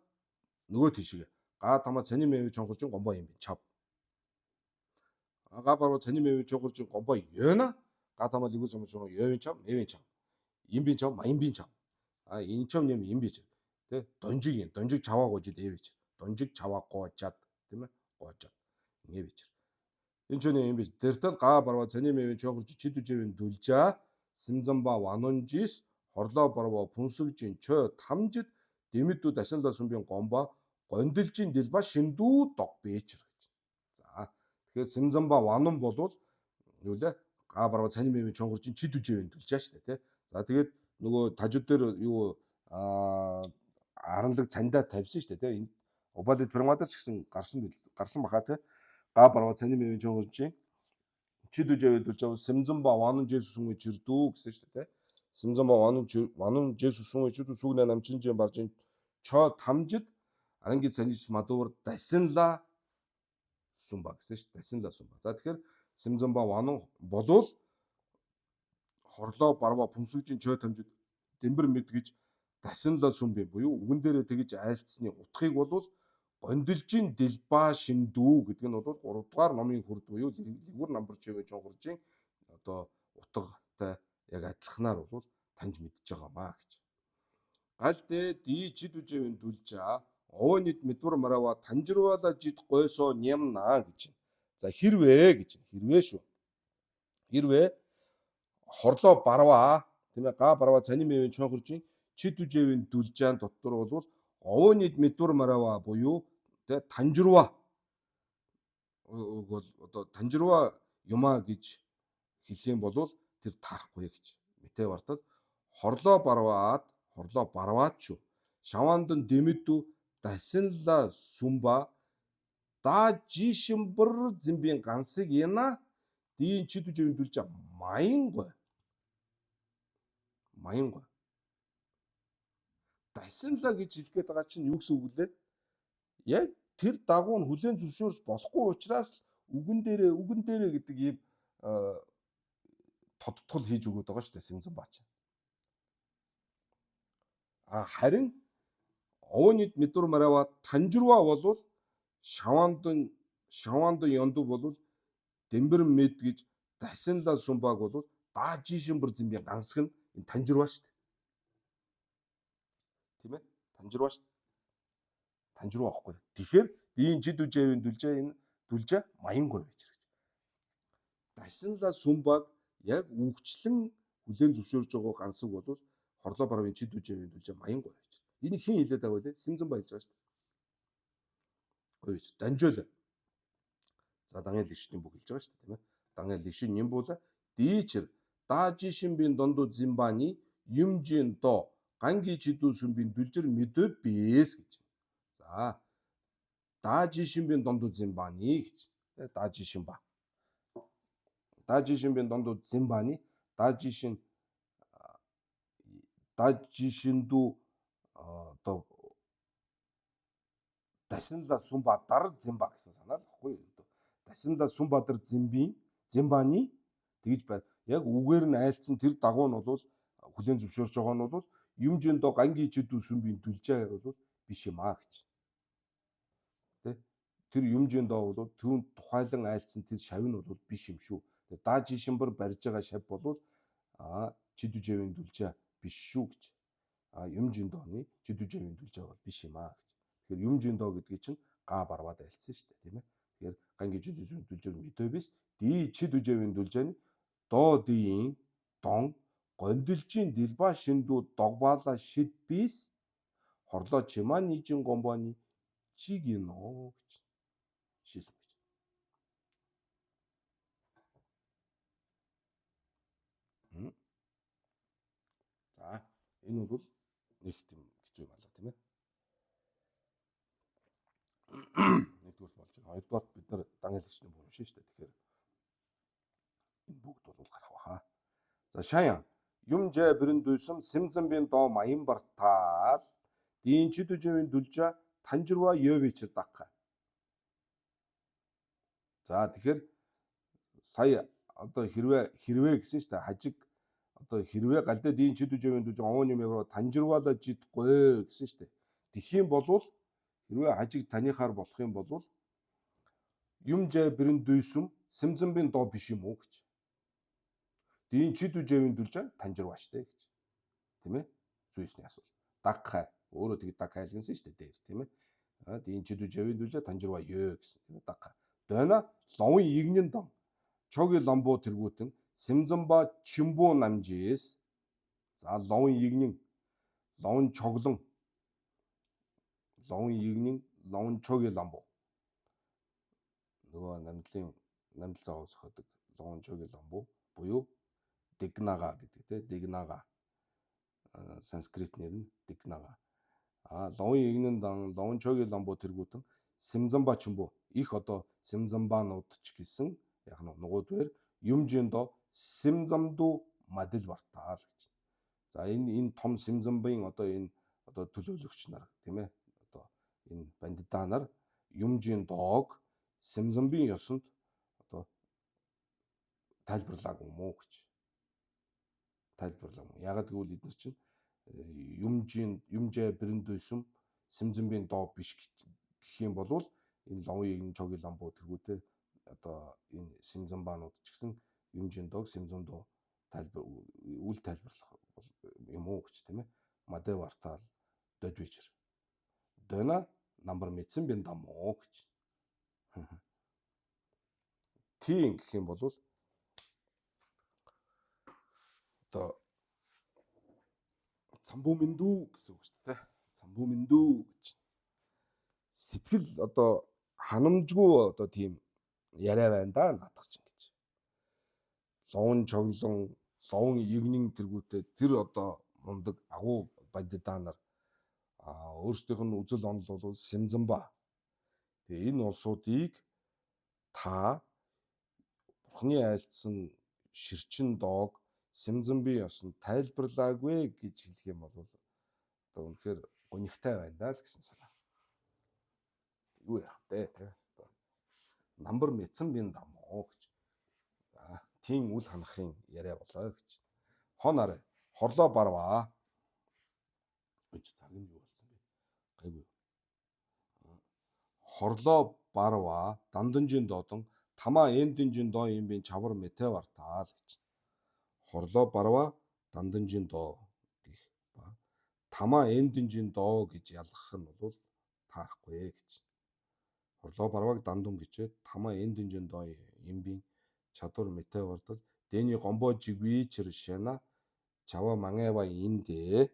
нөгөө тийшээ. Га тамаа цаны мэвэ чонхоржин гомба юм бэ чав. А га барва цаны мэвэ чонхоржин гомба ёна га тамаа лигүү чонхоржин ёвын чав мэвэн чав. Им бийн чав маян бийн чав. А энэ чав нэм им бич. Тэ донжиг юм. Донжиг чаваа гоожид эвэж. Донжиг чаваа гоожад тийм ээ гоожад. Ингэ бичэр. Энэ ч юм биш. Дэртэл га барва цаны мэвэн чонхорж чид үжэвэн дүлжаа симзамба ванонжис хорлоо барва пүнсэгжин чой тамжид дэмэдүү дасанла сүмбийн гомба гондилжин дэлба шиндүү дог бэчэр гэж. За тэгэхээр симзамба ванон болвол юу лээ га барва цаны мэвэн чонхоржин чид үжэвэн дүлжаа штэ тий. За тэгээд нөгөө тажууд дээр юу аранлаг цандаа тавьсан штэ тий. Энэ Убалид Пирмадar ч гэсэн гарсан гарсан баха тий. Га барва цаны мэвэн чонхоржин чид үжэвэн дүлжаа симзамба ванон жесүс сүнгэ чирдүү гэсэн штэ тий. Симзамба ванон ванон жесүс сүнгэ чирдүү сүгнэ намчин жин баржин чо тамжид аранги цанис мадуур дасинла сумба гэсэн шүү дээ. Дасинла сумба. За тэгэхээр симзамба ванон болвол хорлоо барва пүнсэгжин чой тамжид дэмбэр мэд гэж дасинла сүм бим буюу үгэн дээрээ тэгж айлцсны утгыг болвол гондилжин дэлба шиндүү гэдэг нь бол 3 дугаар номын хүрд буюу лигүр намбар чивэ чонгоржин одоо утгатай яг адилханаар бол таньж мэдж байгаамаа гэж. Гал дэ ди чид үжэвэн дүлжаа овоонид мэдвэр марава танжирвала жид гойсоо нямна гэж. За хэрвээ гэж хэрвээ шүү. Хэрвээ хорлоо барваа тийм ээ га барваа цаним мэвэн чонхоржин чидүжэвэн дүлжаан дотор бол овоонид мэдвэр мараваа буюу тэ танжирва бол одоо танжирва юмаа гэж хэлэх юм бол тэр таарахгүй гэж. Мэтэ бартал хорлоо барваад шүү. Шавандан дэмэдүү дасинла сүмба да жишимбэр зэмбийн гансыг яна дийн чидүжэвэн дүлжаа маянгой. Маянгой. Дасинла гэж хэлэх гээд байгаа чинь юу гэсэн үг лээ? Яг тэр дагуу нь хүлээн зөвшөөрч болохгүй учраас үгэн дээрээ гэдэг ийм тодтгол хийж өгöd байгаа шүү дээ Сэмзэн баач. А харин овоонид мэдвэр марава танжирва болвол шавандан ёнду болвол дэмбэр мэд гэж дасинла сумбаг бол даажишимбэр зэмбийн гансаг нь энэ танжирва шүү дээ. Тийм ээ? Танжирва шүү дээ. Танжирва аахгүй. Тэгэхээр дийн жид үжээвийн дүлжээ энэ дүлжээ маянгой байж хэрэг. Дасинла сумбаг яг үгчлэн хүлээн зөвшөөрж байгаа гансаг бол хорлоо барвын чид үжээвийн дүлжээ маянгой байж хэрэг. Энийг хэн хэлээд байгаа вэ? Сэмзэн ба хэлж байгаа шүү дээ. Гоё байж. Данжуул. За дангийн лэгшний бүх хэлж байгаа шүү дээ, тийм ээ. Дангийн лэгшин ним буула дийчэр даажишимбийн дондуу зимбаны юмжин до ганги чидүүсүмбийн дүлжэр мэдөө бэс гэж. За даажишимбийн дондуу зимбаны гэж. Даажишимба. Даажишимбийн дондуу зимбаны даажишин даажишиндүү одоо дасинла сумба дар зимба гэсэн санаа л баггүй юу? Дасинла сумба дар зимбийн зимбаны тэгж бай. Яг үгээр нь айлцсан тэр дагуу нь бол хүлээн зөвшөөрч байгаа нь бол юмжиндо ганги чидүү сүмбийн дүлжээ бол биш юм аа гэж. Тэ? Тэр юмжиндо бол түүн тухайлан айлцсан тэр шав нь бол биш юм шүү. Тэр даажишимбар барьж байгаа шав бол чидүүжээвийн дүлжээ биш шүү гэж. А юмжиндооны чидүүжээвийн дүлжээ бол биш юм аа гэж. Тэгэхээр юмжиндо гэдгийг чинь га барваад айлцсан шүү дээ, тийм ээ. Тэгэхээр ганги чидүү сүмбийн дүлжээ мэдөө биш. Ди чидүүжээвийн дүлжээ нь доо дийн дон гондилжийн дэлба шиндүү догбаала шид бис хорлоо чимаа нижин гомбоны чигино гэж шийсэн гэж. За энэ бол нэг тийм хэцүү юм алга тийм ээ. Нэгдүгээр болж байна. Хоёрдугаар бид нар дан хэлэгчний бүх юм шүү дээ. Тэгэхээр энэ бүгд бол гарах баха. За шаян юмжээ бэрэн дүйсэм сэмзэмбийн доо маян бартаал дийн чидүжээвийн дүлжээ танжирва ёвичэр дагха. За тэгэхээр сая одоо хэрвээ гэсэн шүү дээ. Хажиг одоо хэрвээ галдаа дийн чидүжээвийн дүлжээ овоон юм яваа танжирвала жидгүй гэсэн шүү дээ. Тэгэх юм болвол хэрвээ хажиг таныхаар болох юм бол юмжээ бэрэн дүйсэм сэмзэмбийн доо биш юм уу гэж. Дийн чидүжээвийн дүлжээ танжирва штэ гэж. Тийм ээ? Зүйсний асуулт. Дагхай. Өөрөө тэг дагхай хэлгэнсэн шүү дээ дээр, тийм ээ. Дийн чидүжээвийн дүлжээ танжирва ёо гэсэн, тийм ээ. Дагхай. Дойна ловын игнэн дон. Чоги ламбуу тэргүүтэн сэмзэмба чимбуу намжээс. За ловын игнэн ловын чоглон ловын игнэн ловын чоги ламбуу. Нөгөө намдлын намдл зоог зохиодог ловын чоги ламбуу буюу дигнага гэдэг тийм дигнага санскрит нэр нь дигнага. А ловын игнэн дан ловын чоги ламбуу тэргүүтэн сэмзэмба чимбуу их одоо сэмзэмбанууд ч гэсэн яг нь нугууд бэр юмжиндо сэмзамду мадил бартаал гэж. За энэ том сэмзэмбын одоо энэ одоо төлөөлөгч нар тийм ээ одоо энэ бандидаа нар юмжиндог сэмзэмбийн ёсонд одоо тайлбарлаагүй юм уу гэж. Тайлбарлаагүй. Ягаад гэвэл эдгээр чинь юмжээ бэрэн дүйсэм сэмзэмбийн доо биш гэх юм бол энэ ловын чоги ламбуу тэргүүтээ одоо энэ сэмзэмбаанууд ч гэсэн юмжин дог сэмзэмдоо тайлбар үл тайлбарлах юм уу гэж тийм ээ. Мадэ вартал додвичер. Дойна намбар мэдсэн бин дамуу гэж. Тийм гэх юм бол одоо цамбу мэндүү гэсэн үг шүү дээ. Цамбу мэндүү гэж сэтгэл одоо ханамжгүй одоо тийм яриа байна да наадах чинь гэж. Ловн чоглон, ловн егнэн тэргүүтээ тэр одоо мундаг агуу бандидаа нар өөрсдийнх нь үзэл онол бол Сэмзэнба. Тэгээ энэ улсуудыг та Бурхны айлдсан ширчин доог Сэмзэнби ёсонд тайлбарлаагүй гэж хэлэх юм бол одоо үнэхээр гунигтай байна даа л гэсэн санаа. Юу ярих вэ те? Намбар мэдсэн бин дамуу гэж. За тийм үл ханахын яриа болоо гэж. Хон арай хорлоо барваа. Гэж цаг нь юу болсон бэ? Гайгүй. Хорлоо барваа данданжин додон тамаа эндэнжин доо юм бин чавар мэтэ вартаал гэж. Хорлоо барваа данданжин доо гэх ба тамаа эндэнжин доо гэж ялгах нь бол таарахгүй гэж. Хорлоо барвааг дандун гэжээ тамаа эндэнжин доо юм бин чадвар мэтэ вартал дэний гомбо жигви чир шана чава мангава индэ.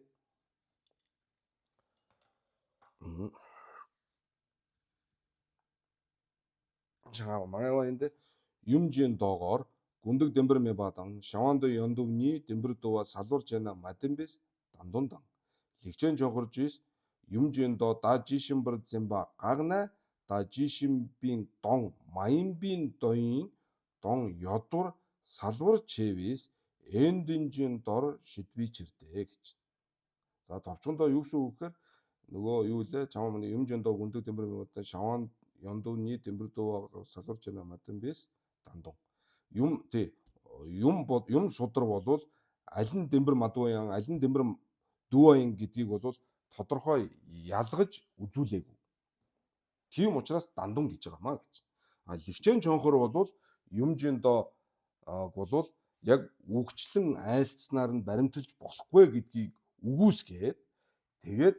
Чава мангава индэ юмжин доогоор гүндэг дэмбэр мебадан шаванд ёндувны дэмбэр дува салвар жана мадимбис дандундан лигчэн жохоржис юмжин доо да жишимбэр зэмба гагна да жишимбин дон маямбин доин дон ёдур салвар чэвис эндэнжин дор шидвичэрдэ гэж. За товчондоо юу гэсэн үг гэхээр нөгөө юу лээ чамаа миний юмжин доо гүндэг дэмбэр мебадан шаванд ёндувны дэмбэр дува салвар жана мадимбис дандун юм тий юм юм судар болвол аль нь дэмбэр мадууян аль нь дэмбэр дүүаян гэдгийг бол тодорхой ялгаж үзүүлээгүй. Тийм учраас дандун гэж байгаа маа гэж. А лигчэн чонхор болвол юмжин доо болвол яг үгчлэн айлцснаар нь баримталж болохгүй гэдгийг үгүйсгээд тэгээд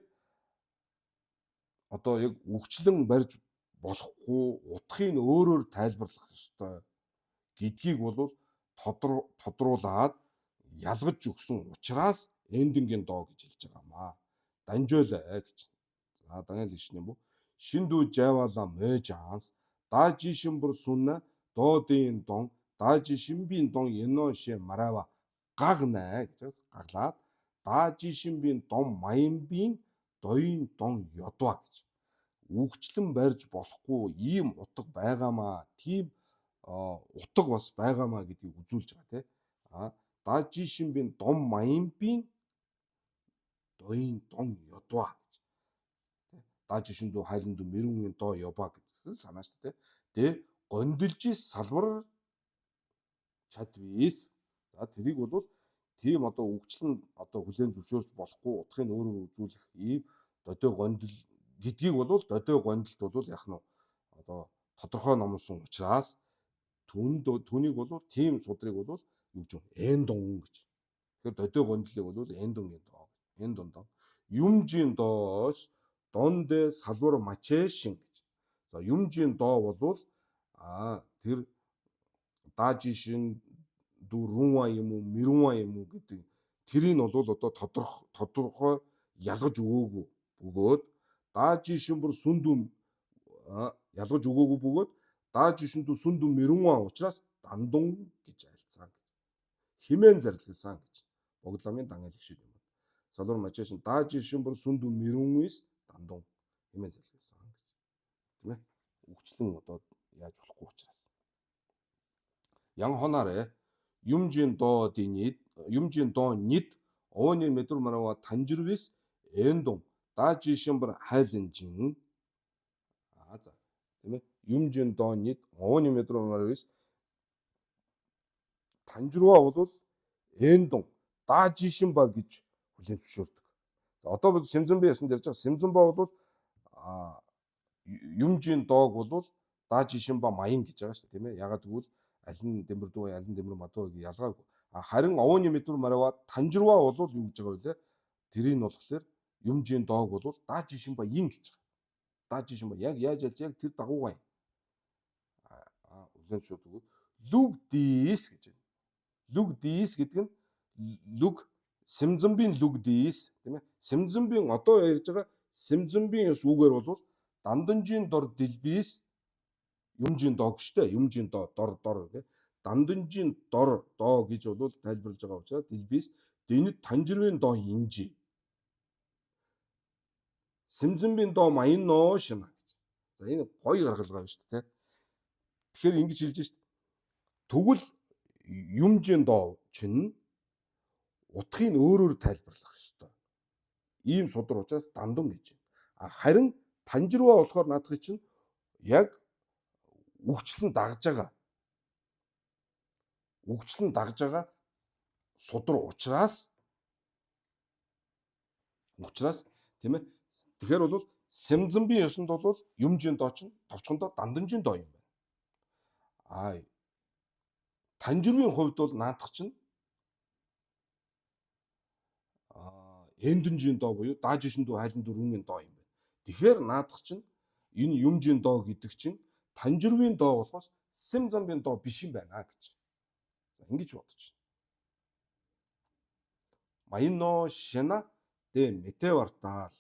одоо яг үгчлэн барьж болохгүй утгыг өөрөөр тайлбарлах ёстой гэдгийг бол тодруулаад ялгаж өгсөн учраас эндингийн доо гэж хэлж байгаа маа. Данжоолай гэж. За даниэл гişнэ юм бүү. Шиндүү жайвала мэж анс дажишимбэр сунна доодын дон дажишимбийн дон еноше марава гагнаа гэж байгаас гаглаад дажишимбийн дон маямбийн доин дон ёдва гэж. Үгчлэн барьж болохгүй ийм утга байгаамаа. Тийм утга бас байгаамаа гэдгийг үзүүлж байгаа тий. А дажишимбийн дон маямбийн доин дон ёдва гэж. Дажишиндүү хайландүү мэрүүнгийн доо ёба гэсэн санаа шүү дээ. Тэ гондилж салбар чадвис. За тэрийг бол тийм одоо үгчлэн одоо хүлээн зөвшөөрч болохгүй утгыг өөрөөр үзүүлэх ийм додой гондил гэдгийг бол додой гондилт бол яг нь одоо тодорхой номлосон учраас түүнийг бол тийм судрыг бол юу гэж вэ? Эндун гэж. Тэгэхээр додой гондлыг бол эндунгийн доо. Эндундон. Юмжийн доос дондэ салвар мачэшин гэж. За юмжийн доо бол тэр даажишин дүү рүүва юм уу мэрүүва юм уу гэдэг тэрийг нь бол одоо тодорхой ялгаж өгөөгүй бөгөөд даажишин бүр сүндүм ялгаж өгөөгүй бөгөөд даажишин дүү сүндүм мэрүүва учраас дандун гэж айлцсан гэж. Химэн зарласан гэж. Богдламын дангайл гişүүд юм. Салвар мачаашин даажишин бүр сүндүм мэрүүнээс дандун химэн зарласан гэж. Тийм ээ. Үгчлэн одоо яаж болохгүй учраас. Ян хонаарэ юмжин доо динид юмжин доо нид ооны мэдвэр марава танжирвис эндун даажишин бүр хайланжин а за тийм ээ юмжин доо нид ооны мэдвэр маравис танжирва бол эндун даажишин ба гэж хүлээн зөвшөөрдөг. За одоо бид Сэмзэнби ясанд ярьж байгаа Сэмзэнба бол юмжин доог бол даажишин ба маян гэж байгаа шүү дээ тийм ээ. Ягаад гэвэл аль нь дэмбэр дүү аль нь дэмбэр мадуу гэж ялгаагүй. Харин овооны мэдвэр марава танжирва бол юу гэж байгаа вэ? Тэрийг нь болохоор юмжин доог бол даажишин ба ин гэж байгаа. Даажишин ба яг яаж яаж яг тэр дагуугаа юм. Хүлээн зөвшөөрдөг. Лүг дис гэж байна. Лүг дис гэдэг нь лүг Сэмзэмбийн лүг дис, тийм ээ. Сэмзэмбийн одоо ярьж байгаа Сэмзэмбийн ёс үгээр бол данданжийн дор дэлбис юмжийн доо гэжтэй. Юмжийн доо дор дор гэх. Данданжийн дор доо гэж бол тайлбарлаж байгаа учраас дэлбис дэнэд танжирвын доо инжи. Сэмзэмбийн доо маян ноо шина гэж. За, энэ гоё гаргалгаа байна шүү дээ. Тэгэхээр ингэж хэлж шít. Тэгвэл юмжийн доо чинь утгыг өөрөөр тайлбарлах ёстой. Ийм судар учраас дандун гэж байна. А харин танжирваа болохоор наадахыг чинь яг үгчлэн дагж байгаа. Үгчлэн дагж байгаа судар учраас, тийм ээ. Тэгэхээр бол Сэмзэмбийн ёсонд бол юмжийн доо чинь товчхондоо данданжийн доо юм байна. А танжирвын хувьд бол наадах чинь эндэнжийн доо буюу даажишин дүү хайлан дөрвөн доо юм байна. Тэгэхээр наадах чинь энэ юмжийн доо гэдэг чинь танжирвын доо болохоос Сэмзамбын доо биш юм байна гэж. За, ингэж бодож байна. Маяно шана дэ метевартал.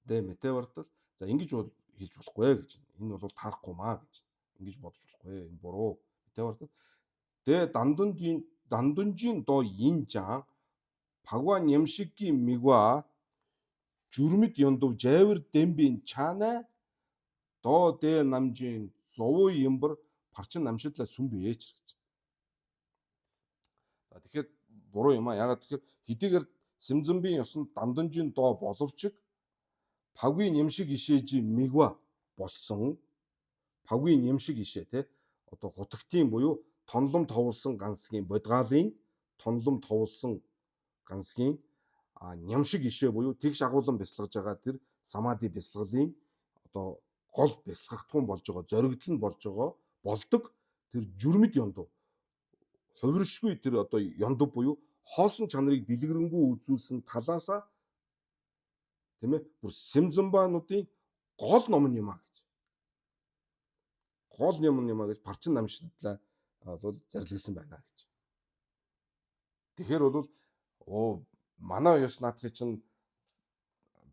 Дэ метевартал. За, ингэж хэлж болохгүй гэж. Энэ бол таарахгүй маа гэж. Ингэж бодож болохгүй. Энэ буруу. Метевартал. Дэ дандунжийн дандунжийн доо инжан пагва нямшиги мигва жүрмэд яндув жайвар дэмбин чана доо дэ намжин зовуу ямбар парчин намшидлаа сүм бээч гэж. За, тэгэхээр буруу юм а. Ягаад тэгэхээр хэдийгээр Сэмзэмбийн ёсонд данданжин доо боловч пагвын нямшиг ишээжи мигва болсон пагвын нямшиг ишээ те одоо хутагтын буюу тонлом товлсон гансгийн бодгаалын тонлом товлсон гансгийн нямшиг ишээ буюу тэгш агуулan бясалгаж байгаа тэр самади бясалгалын одоо гол бясалгахтун болж байгаа, зоригдол нь болж байгаа болдог тэр жүрмэд ёндуу хувиршгүй тэр одоо ёндуу буюу хоосон чанарыг дэлгэрэнгүй үзүүлсэн талаасаа, тийм ээ, бүр Сэмзэмбануудын гол ном нь юм а гэж. Гол ном нь юм а гэж парчин намшидлаа бол зарлигласан байна гэж. Тэгэхээр бол оо манай ёс наадахыг чинь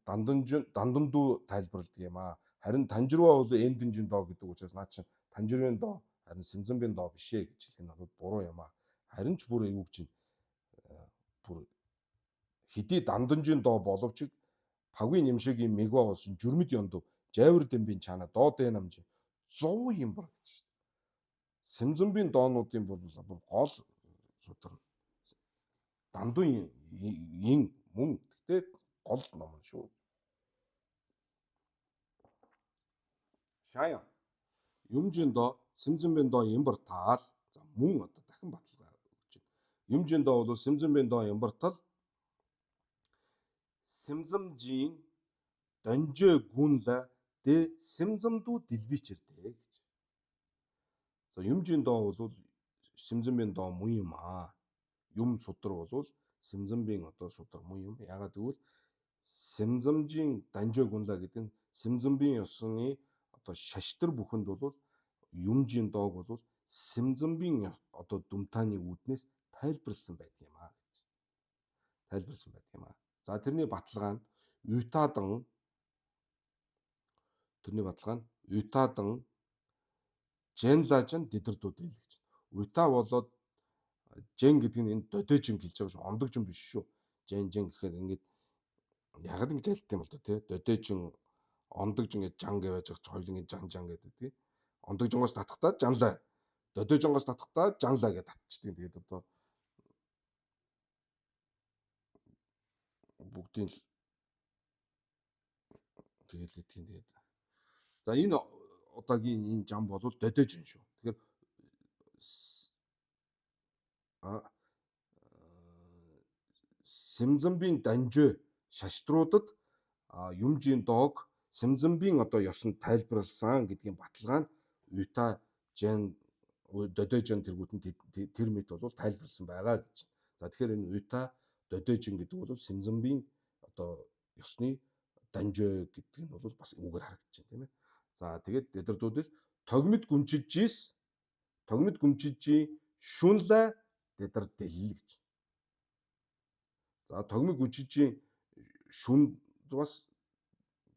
дандандуу тайлбарладаг юм аа. Харин танжирваа бол эндэнжин доо гэдэг учраас наа чинь танжирвын доо харин Сэмзэмбийн доо биш ээ гэж хэлэх нь бол буруу юм аа. Харин ч бүр юу гэж бүр хэдий данданжин доо боловч пагвын нэмшигийн мегва болсон жүрмэд ёндуу жайвар дэмбийн чана доо дэ намж 100 юм бар гэж шин. Сэмзэмбийн доонуудын бол бүр гол судар дандун ин мөн гэхдээ гол ном нь шүү. Шаяа. Юмжин доо Сэмзэмбийн доо ямбар таал. За, мөн одоо дахин баталгаа өгч байна. Юмжин доо бол Сэмзэмбийн доо ямбар тал Сэмзэмжийн донжээ гүнлэ дэ Сэмзэмдүү дэлбичэрдэ гэж. За, юмжин доо бол Сэмзэмбийн доо мөн юм аа. Юм судар бол Сэмзэмбийн одоо судар мөн юм. Ягаад гэвэл Сэмзэмжийн данжээ гүнлэ гэдэг нь Сэмзэмбийн ёсны одоо шаштар бүхэнд бол юмжийн доог бол Сэмзэмбийн одоо дүмтааны үүднээс тайлбарлсан байдаг юм аа гэж. Тайлбарлсан байдаг юм аа. За, тэрний баталгаа нь Уйтадан тэрний баталгаа нь Уйтадан Женлажн дэдэрдүүд ил гэж. Уйта болоод жен гэдэг нь энэ додежин хэлж байгаа шүү. Ондогжин биш шүү. Жен жен гэхээр ингээд ягаад ингэж айлт юм бол тоо тий. Додежин ондогжин гэж жан гэж байж байгаа чи хоёулангийн жан жан гэдэг тий. Ондогжингоос татахтаа жанлаа. Додежингоос татахтаа жанлаа гэж татчихдаг. Тэгээд одоо бүгдийн л тэгэл идэх. Тэгээд за, энэ удаагийн энэ жам бол додежин шүү. Тэгэхээр Сэмзэмбийн данжөө шаштруудад юмжийн доог Сэмзэмбийн одоо ёсонд тайлбарласан гэдгийн баталгаа нь Ута жан додежин тэргүүтэн тэр мэт бол тайлбарласан байгаа гэж. За, тэгэхээр энэ Ута додежин гэдэг бол Сэмзэмбийн одоо ёсны данжөө гэдэг нь бол бас үүгээр харагдаж байна, тийм ээ. За, тэгээд дэдэрдүүдэл тогмид гүнжижээс Тогмид гүмчижийн шүнлэ дэдэр дэлл гэж. За тогмиг гүнчижийн шүн бас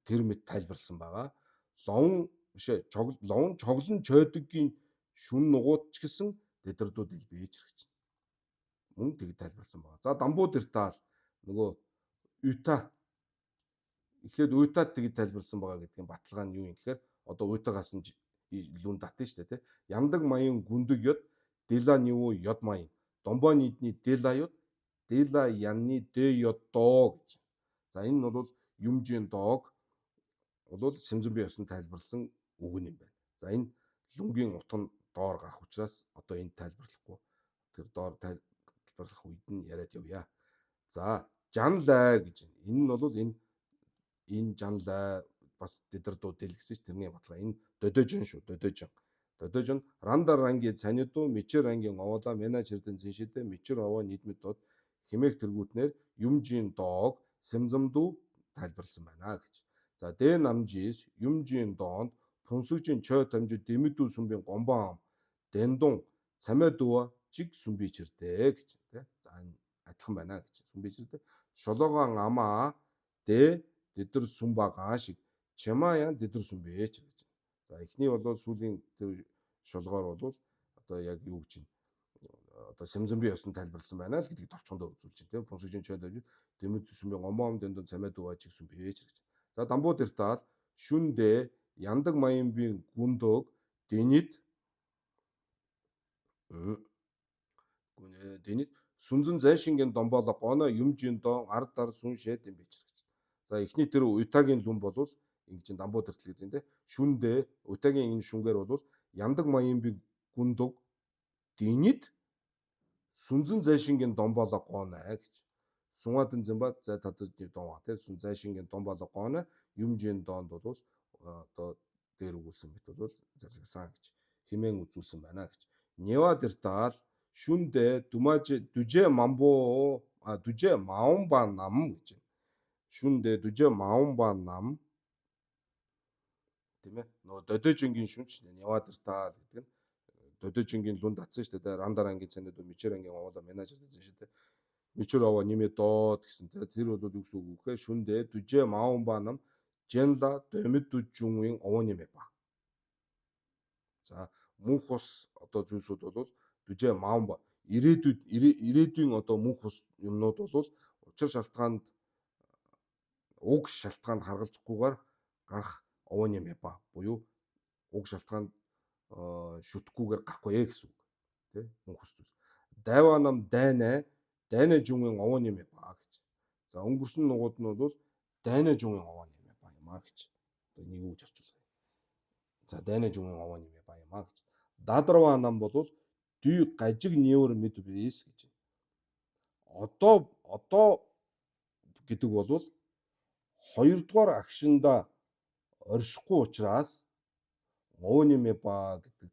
тэр мэт тайлбарласан байгаа. Ловн бишээ ловн чоглон чойдоггийн шүн нугууд ч гэсэн дэдэрдүүд илбэж гэж. Мөн тэг тайлбарласан байгаа. За дамбуу дэртаал нөгөө ута эхлээд уйтад тэгж тайлбарласан байгаа гэдгийн баталгаа нь юу юм гэхээр одоо уйтагаас нь лүн датна шүү дээ, тий. Яндаг маян гүндэг ёд дела ниву ёд маян домбо нийдний дела ёд дела янны дэ ёдоо гэж. За энэ нь бол юмжийн доог бол Сэмзэнби ёсонд тайлбарласан үг юм байна. За энэ лүнгийн утга нь доор гарах учраас одоо энд тайлбарлахгүй тэр доор тайлбарлах үед нь яриад явъя. За жанлай гэж. Энэ нь бол энэ жанлай бас тэдэр дуу дэл гэсэн ч тэрний баталгаа. Энэ додожин шүү, додожин. Додожин рандар ранги цанидуу мичэр рангийн овоолаа менежердэн зиншидэ мичэр овоо нийдмэд дод химээх тэргүүтнэр юмжийн доог сэмзэмдүү тайлбарласан байна гэж. За дэ намжис юмжийн доонд пүнсүгжин чой тамжи дэмэдүү сүмбийн гомбон ам дэндун цамиа дүүа жиг сүмби чирдэ гэж тий. За энэ адилхан байна гэж сүмби чирдэ. Шологоон амаа дэ тэдэр сүмба гаа шиг чамаа ян тэдэр сүмбэ ч гэж. За эхний бол сүүлийн тэр шулгаар бол одоо яг юу гэж одоо Сэмзэнби ёсонд тайлбарласан байна л гэдгийг товчхондоо үзүүлж байна тийм. Фунсужин чойд авч дэмэд сүмбэ гомоом дэндэн цамиа дүү ажиг сүмбэ ч гэж. За дамбуу дэртаал шүндэ яндаг маянбийн гүндөг дэнид дэнид сүнзэн зайшингийн домбооло гоно юмжин дон ар дар сүн шэд юм бичэр гэж. За эхний тэр уйтагийн лүн болвол ингэж дамбуу дэртэл гэдэг юм те. Шүндэ уйтагийн энэ шүнгээр бол яндаг маянбийн гүндөг дэнид сүнзэн зайшингийн домбооло гоно гэж. Сунгадан зэмба зай тадаж дон те сүн зайшингийн домбооло гоно юмжин донд бол одоо дээр өгүүлсэн мэт бол залгасан гэж химэн үзүүлсэн байна гэж. Нева дэртаал шүндэ дүмаж дүжээ мамбо а дүжээ маунба нам гэж. Шүндэ дүжээ маунба нам тийм ээ. Нөгөө додожингийн шүнч Нева дэртаал гэдэг нь додожингийн лүн татсан шүү дээ. Рандар ангийн цанид мичэр ангийн овоолоо менежер гэсэн шүү дээ. Мичэр овоо нэмээ доод гэсэн тийм. Тэр бол юу гэсэн үг вэ? Шүндэ дүжээ маунба нам женла домид дүжүнгийн овоо нэмээ ба. За мөнх ус одоо зүйлсүүд бол дүжээ маунба ирээдүйд ирээдүйн одоо мөнх ус юмнууд бол учир шалтгаанд уг шалтгаанд харгалзахгүйгээр гарах овоо нэмээ ба буюу уг шалтгаанд шүтгэхгүйгээр гарахгүй ээ гэсэн үг тий мөнх ус зүйлс. Дайваа нам дайнаа дайнаа жүнгийн овоо нэмээ ба гэж. За өнгөрсөн нугууд нь бол дайнаа жүнгийн овоо нэмээ ба юм а гэж. Одоо энийг юу гэж орчуулах юм? За дайнаа жүнгийн овоо нэмээ ба юм а гэж. Дадарваа нам бол дүй гажиг нээвэр мэд бис гэж. Одоо гэдэг бол хоёрдугаар агшинда оршихгүй учраас овоо нэмээ ба гэдэг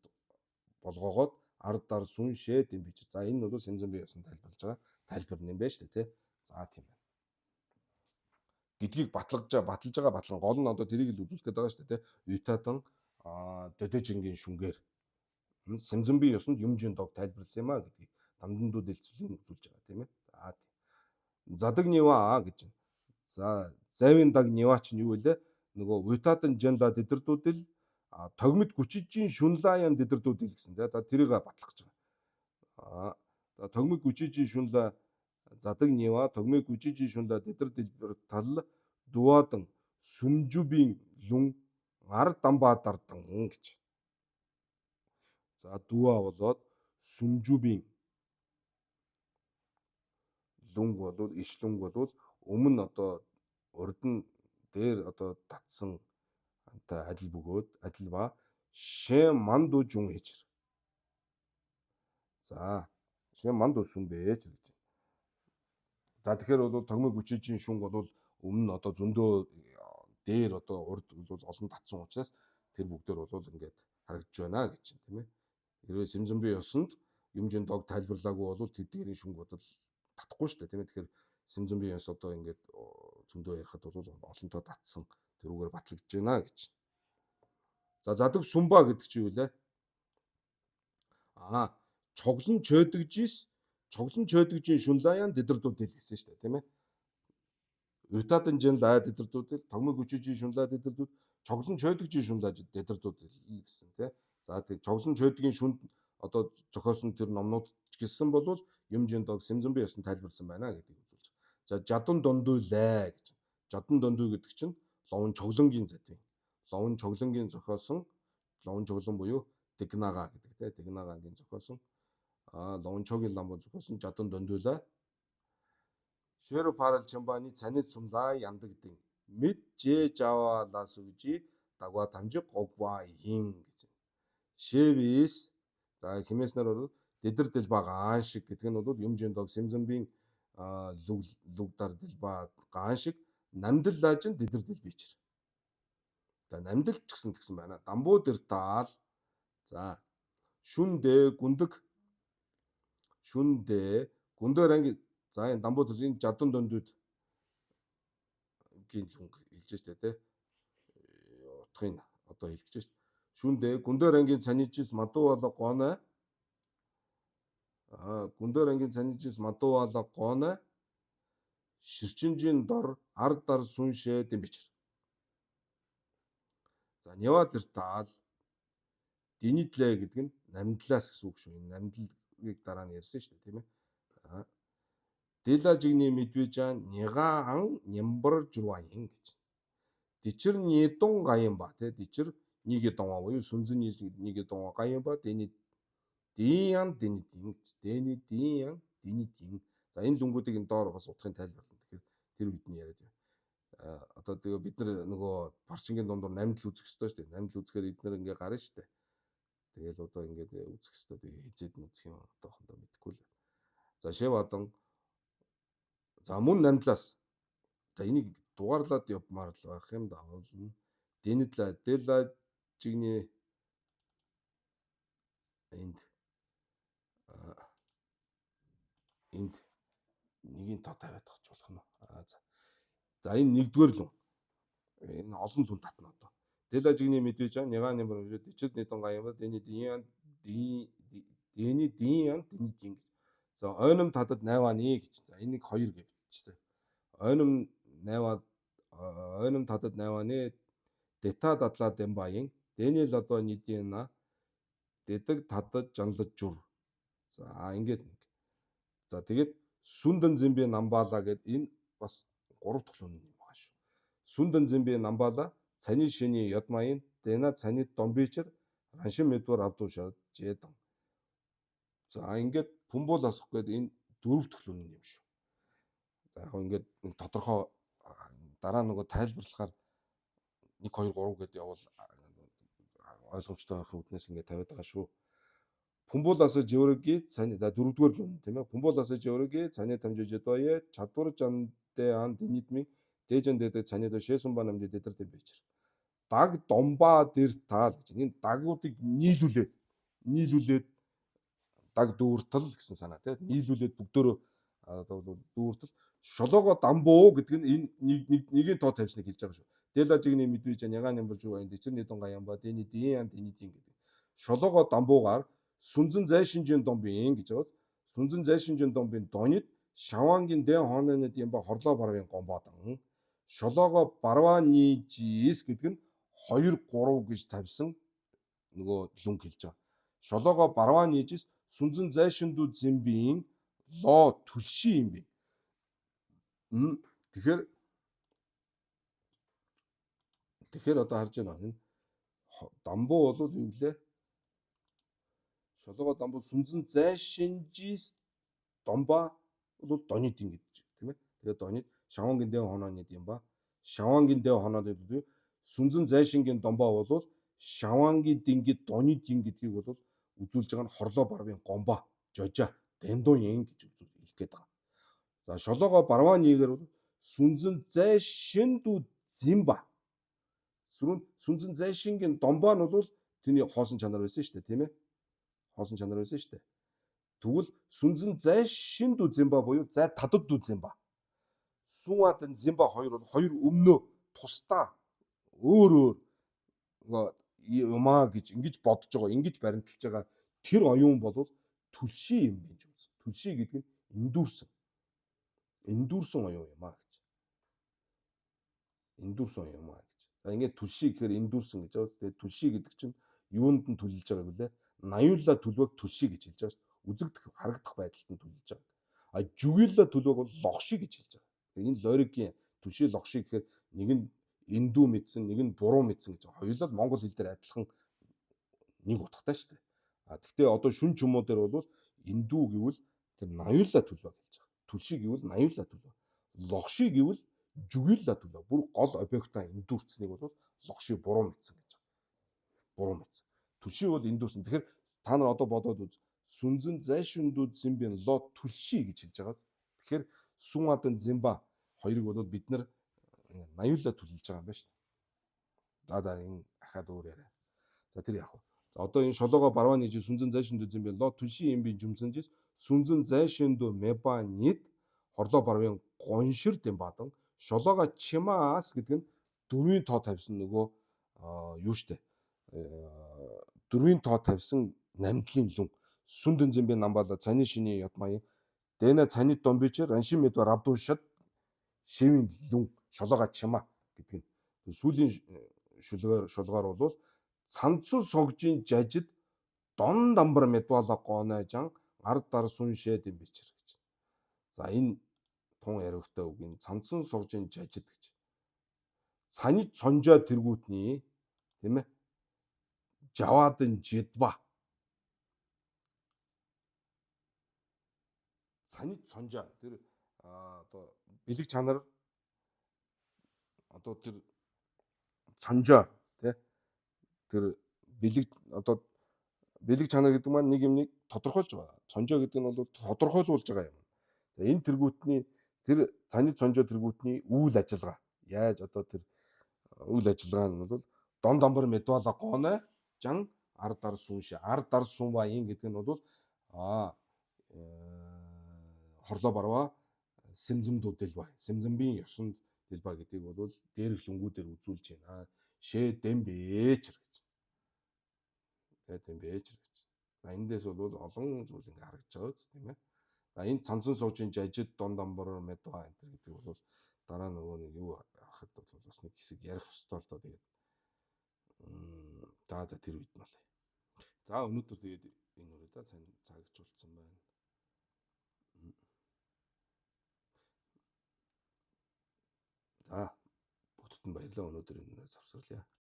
болгоогоод ард дар сүн шээ дэм бичир. За энэ бол Сэмзэнби ёсон тайлбарлаж байгаа тайлбар юм байна шүү дээ тий. За тийм байна. Гэдгийг баталж байгаа батлан гол нь одоо тэрийг л үзүүлэх гээд байгаа шүү дээ тий. Ютадан додожингийн шүнгээр Сэмзэнби ёсонд юмжин дог тайлбарласан юм а гэдгийг дамдандуу дэлцүүлэн үзүүлж байгаа тийм ээ. За тийм. Задаг нива гэж. За зайвын даг нива чинь юу вэ? Нөгөө уйтадан жанла дэдэрдүүдэл тогмид гүчижийн шүнлаян дэдэрдүүдэл гэсэн. За тэрийг батлах гэж байгаа. За тогмид гүчижийн шүнла задаг нива тогмид гүчижийн шүнла дэдэр дэлбэр тал дуадан сүмжүбийн лүн ар дамбаа дардан гэж. За дүүа болоод сүмжүбийн лүнг болвол иш лүнг болвол өмнө одоо урд нь дээр одоо татсан антай адил бөгөөд адил ба шээ манду жүн ээжэр. За шээ манду сүн бэж гэж. За тэгэхээр бол тогмог хүчижийн шүнг бол өмнө нь одоо зөндөө дээр одоо урд бол олон татсан учраас тэр бүгдээр бол ингээд харагдаж байна гэж тийм ээ. Хэрвээ Сэмзэнби ёсонд юмжин дог тайлбарлаагүй бол тэдгээрийн шүнг бол татахгүй шүү дээ тийм ээ. Тэгэхээр Сэмзэнби ёс одоо ингээд зөндөө ярихад бол олонтоо татсан тэрүүгээр батлагдж байна гэж. За задаг сүмба гэдэг чинь юу лээ? Аа, чоглон чойдогжис чоглон чойдогжийн шүнлаян дэдэрдүүдэл гэсэн шүү дээ, тийм ээ. Утадан жин лай дэдэрдүүдэл, тогмог хүчижийн шүнлаа дэдэрдүүд, чоглон чойдогжийн шүнлаа дэдэрдүүдэл гэсэн тий. За тэг чоглон чойдгийн шүнд одоо зохиосон тэр номнууд ч гэсэн болвол юм жин дог Сэмзэнби ёсон тайлбарсан байна гэдгийг үзүүлж. За жадан дондуйлай гэж. Жадан дондуй гэдэг чинь ловн чоглонгийн задвийн. Ловн чоглонгийн зохиосон ловн чоглон буюу Дэгнага гэдэг тий. Дэгнагагийн зохиосон ловн чогийн ламбу зохиосон жадан дондуйлай. Шэро парал чамбаны цанид сумлаа яндагдин. Мэд жээ жава ласүгжи дагва тамжи гогва хин гэж. Шэвис за химээснэр бол дэдэр дэлба гаан шиг гэдэг нь бол юм жин дог Сэмзэнбийн лүг лүгдар дэлба гаан шиг намдал лаажин дэдэр дэлбичэр. За намдал ч гэсэн тэгсэн байна. Дамбуу дэр таал за шүндэ гүндэг шүндэ гүндээр анги за энэ дамбуу дэр энэ жадан дондууд гийн лүнг хэлж штэ тэ. Утгыг одоо хэлж штэ. Шүндэ гүндээр ангийн цанижис мадуу боло гоной гүндээр ангийн цанижис мадуу боло гоной ширчинжийн дор ар дар сүншээ дэмбичэр. За няваа тэр таал динидлээ гэдэг нь намдлаас гэсэн үг шүү. Энэ намдлыг дараа нь ярьсан шүү дээ, тийм ээ. Дэла жигний мэдвэжан нигаан нямбар журваин гэж. Дичэр нидун гаян ба тий дичэр нэг донго буюу сүнзэн нэг донго гаян ба дэний диян дэнидин гэж. Дэний диян дэнидин. За энэ лүнгүүдийг энэ доор бас утгын тайлбарлана. Тэгэхээр тэр үед нь яриад байна. Одоо тэгээ бид нар нөгөө парчингийн дундуур намдл үзэх ёстой шүү дээ. Намдл үзэхээр эднэр ингээ гарна шүү дээ. Тэгэл одоо ингээд үзэх ёстой. Тэгээ хизээд нь үзэх юм одоохондоо мэдэхгүй л. За шэв адан. За мөн намдлаас. За энийг дугаарлаад явмаар л байх юм да. Болно. Дэнэдлээ дэла жигний энд энд нэгийн тоо тавиад авч болох нь. Аа за. За энэ нэгдүгээр лүн. Энэ олон лүн татна одоо. Дэла жигний мэдвэж нигаа нэмэр дэчэд нэгэн гаян дэний диян дэний диян дэний дин гэж. За ойном татад 8-ны гэж. За энийг 2 гэж бичсэн. Ойном 8 ойном татад 8-ны дета дадлаа дэмбаян дэний ладо нидина дэдэг татад жанлаж жур. За ингээд нэг. За тэгээд сүндэн зэмби намбала гэд энэ бас 3 дахь лүн юм байгаа шүү. Сүндэн зэмби намбала цаны шиний ядмаян дэна цаны домбичэр раншин мэдвэр авдуушаа жэдэн. За ингээд пүмбул асах гээд энэ 4 дахь лүн юм шүү. За яг ингээд тодорхой дараа нөгөө тайлбарлахаар 1 2 3 гэдээ явбал ойлгомжтой байх үүднээс ингээд тавиад байгаа шүү. Пүмбулаас живрэги цаны за дөрөвдүгээр лүн тийм ээ. Пүмбулаас живрэги цаны тамжиж дое чадвар жандэ ан дэнидми дээжэн дэдэг цаны дө шээсүн ба намжи дэдэр дэм бичэр. Даг домбаа дэр таал гэж. Энэ дагуудыг нийлүүлээд даг дүүртэл гэсэн санаа тийм нийлүүлээд бүгдөө одоо дүүртэл шолоого дамбуу гэдэг нь энэ нэг нэгийн тоо тавьсныг хэлж байгаа шүү. Дэлажигний мэдвэж нягаан нэмбэр жуу энэ дэчэр нэгэн гаян ба дэний дийн дэний дин гэдэг. Шолоого дамбуугаар сүнзэн зайшинжийн домбын гэж байгаа. Сүнзэн зайшинжийн домбын донид шавангийн дэн хононод юм ба хорлоо барвын гомбодан. Шолоого барваны жис гэдэг нь 2 3 гэж тавьсан нөгөө лүнг хэлж байгаа. Шолоого барваны жис сүнзэн зайшиндүү зэмбийн лоо түлший юм бэ. Тэгэхээр одоо харж байна энэ дамбуу бол юу гэлээ? Шолоого дамбуу сүнзэн зайшинжис домба бол донид ингэж тийм ээ. Тэгээд донид шавангийн дэв хонооны юм ба. Шавангийн дэв хоноод гэдэг сүнзэн зайшингийн домбоо бол шавангийн дингэд донид гэдгийг бол үзүүлж байгаа нь хорлоо барвын гомбо жожа дэндун ин гэж үзүүл хэлэх гээд байгаа. За шолоогоо барваа нийгэр бол сүнзэн зайшиндүү зимба. Сүнзэн зайшингийн домбоо нь бол тэрний хоосон чанар байсан шүү дээ, тийм ээ. Хоосон чанар байсан шүү дээ. Тэгвэл сүнзэн зайшиндүү зимба буюу зай тадад зимба. Сүүн адан зимба хоёр бол хоёр өмнөө тусдаа өөр өөр юмаа гэж ингэж бодож байгаа, ингэж баримталж байгаа Тэр оюун бол түлший юм гэж үзсэн. Түлший гэдэг нь эндүрсэн. Эндүрсэн оюун юм а гэж. Эндүрсэн оюун юм а гэж. За ингээд түлший гэхээр эндүрсэн гэж байгаа. Тэгээд түлший гэдэг чинь юунд нь түлэлж байгааг вүлээ? Наюулла түлвэг түлший гэж хэлж байгаа шүү дээ. Үзэгдэх харагдах байдалд нь түлэлж байгаа. А жүгийлла түлвэг бол логши гэж хэлж байгаа. Тэгээд энэ лоригийн түлший логши гэхээр нэг нь эндүү мэдсэн, нэг нь буруу мэдсэн гэж байгаа. Хоёулаа л монгол хэл дээр адилхан нэг утгатай шүү дээ. А тэгтээ одоо шүн чумуу дээр бол эндүү гэвэл тэр наюулла түлвэг хэлж байгаа. Түлший гэвэл наюулла түлвэг. Логши гэвэл жүгийлла түлвэг. Бүр гол объектаа эндүүрцнийг бол логши буруу мэдсэн гэж байгаа. Буруу мэдсэн. Түлший бол эндүүрсэн. Тэгэхээр та нар одоо бодоод үз. Сүнзэн зайшүндүүд зимбин ло түлший гэж хэлж байгаа. Тэгэхээр сүн адан зимба хоёрыг бол бид нар наюулаа түлэлж байгаа юм байна шүү дээ. За за энэ ахаад өөр яриа. За тэр яг. За одоо энэ шолоогоо барваа нийж сүнзэн зайшиндүү зимбин ло түлший юм би жүмцэнжис сүнзэн зайшиндүү меба нид хорлоо барвын гоншир дэмбадан шолоогоо чимаас гэдэг нь дөрвийн тоо тавьсан нөгөө юу штэ. Дөрвийн тоо тавьсан намдлын лүн сүндэн зэмбэ намбала цаны шиний ядмая дэнэ цаны домбичэр раншин медва рабдуушад шивийн лүн шолоога чима гэдэг нь сүүлийн шулгаар бол цанцун согжийн жажид дон дамбар медвала гоонайжан ар дар сун шэд юм бичэр гэж. За энэ тун яриагтай үг энэ цанцун согжийн жажид гэж. Цаны цонжоо тэргүүтний тийм ээ жаваадан жидва цанид цонжоо тэр одоо бэлэг чанар одоо тэр цонжоо тий тэр бэлэг одоо бэлэг чанар гэдэг маань нэг юмыг тодорхойлж байгаа. Цонжоо гэдэг нь бол тодорхойлуулж байгаа юм. За энэ тэргүүтний тэр цанид цонжоо тэргүүтний үйл ажиллагаа яаж одоо тэр үйл ажиллагаа нь бол дон дамбар медвала гооной жан ар дар сүүн ар дар сүүн ин гэдэг нь бол хорлоо барваа сэмзэмдүү дэлба сэмзэмбийн ёсонд дэлба гэдгийг бол дээрх лүнгүүдээр үзүүлж байна. Шээ дэмбэчэр гэж. Тэгээ дэмбэчэр гэж. За эндээс бол олон зүйл ингээ харагдаж байгаа үст тийм ээ. За энэ цансан суужийн жажид дон дамбар медва энэ гэдэг бол дараа нөгөө нэг юу авахд бол бас нэг хэсэг ярих ёстой л доо тэгээд за за тэр үед нь болъё. За өнөөдөр тэгээд энэ үрээ да цагжуулсан байна. За бүгдд нь баярлалаа. Өнөөдөр энэ завсарлаа.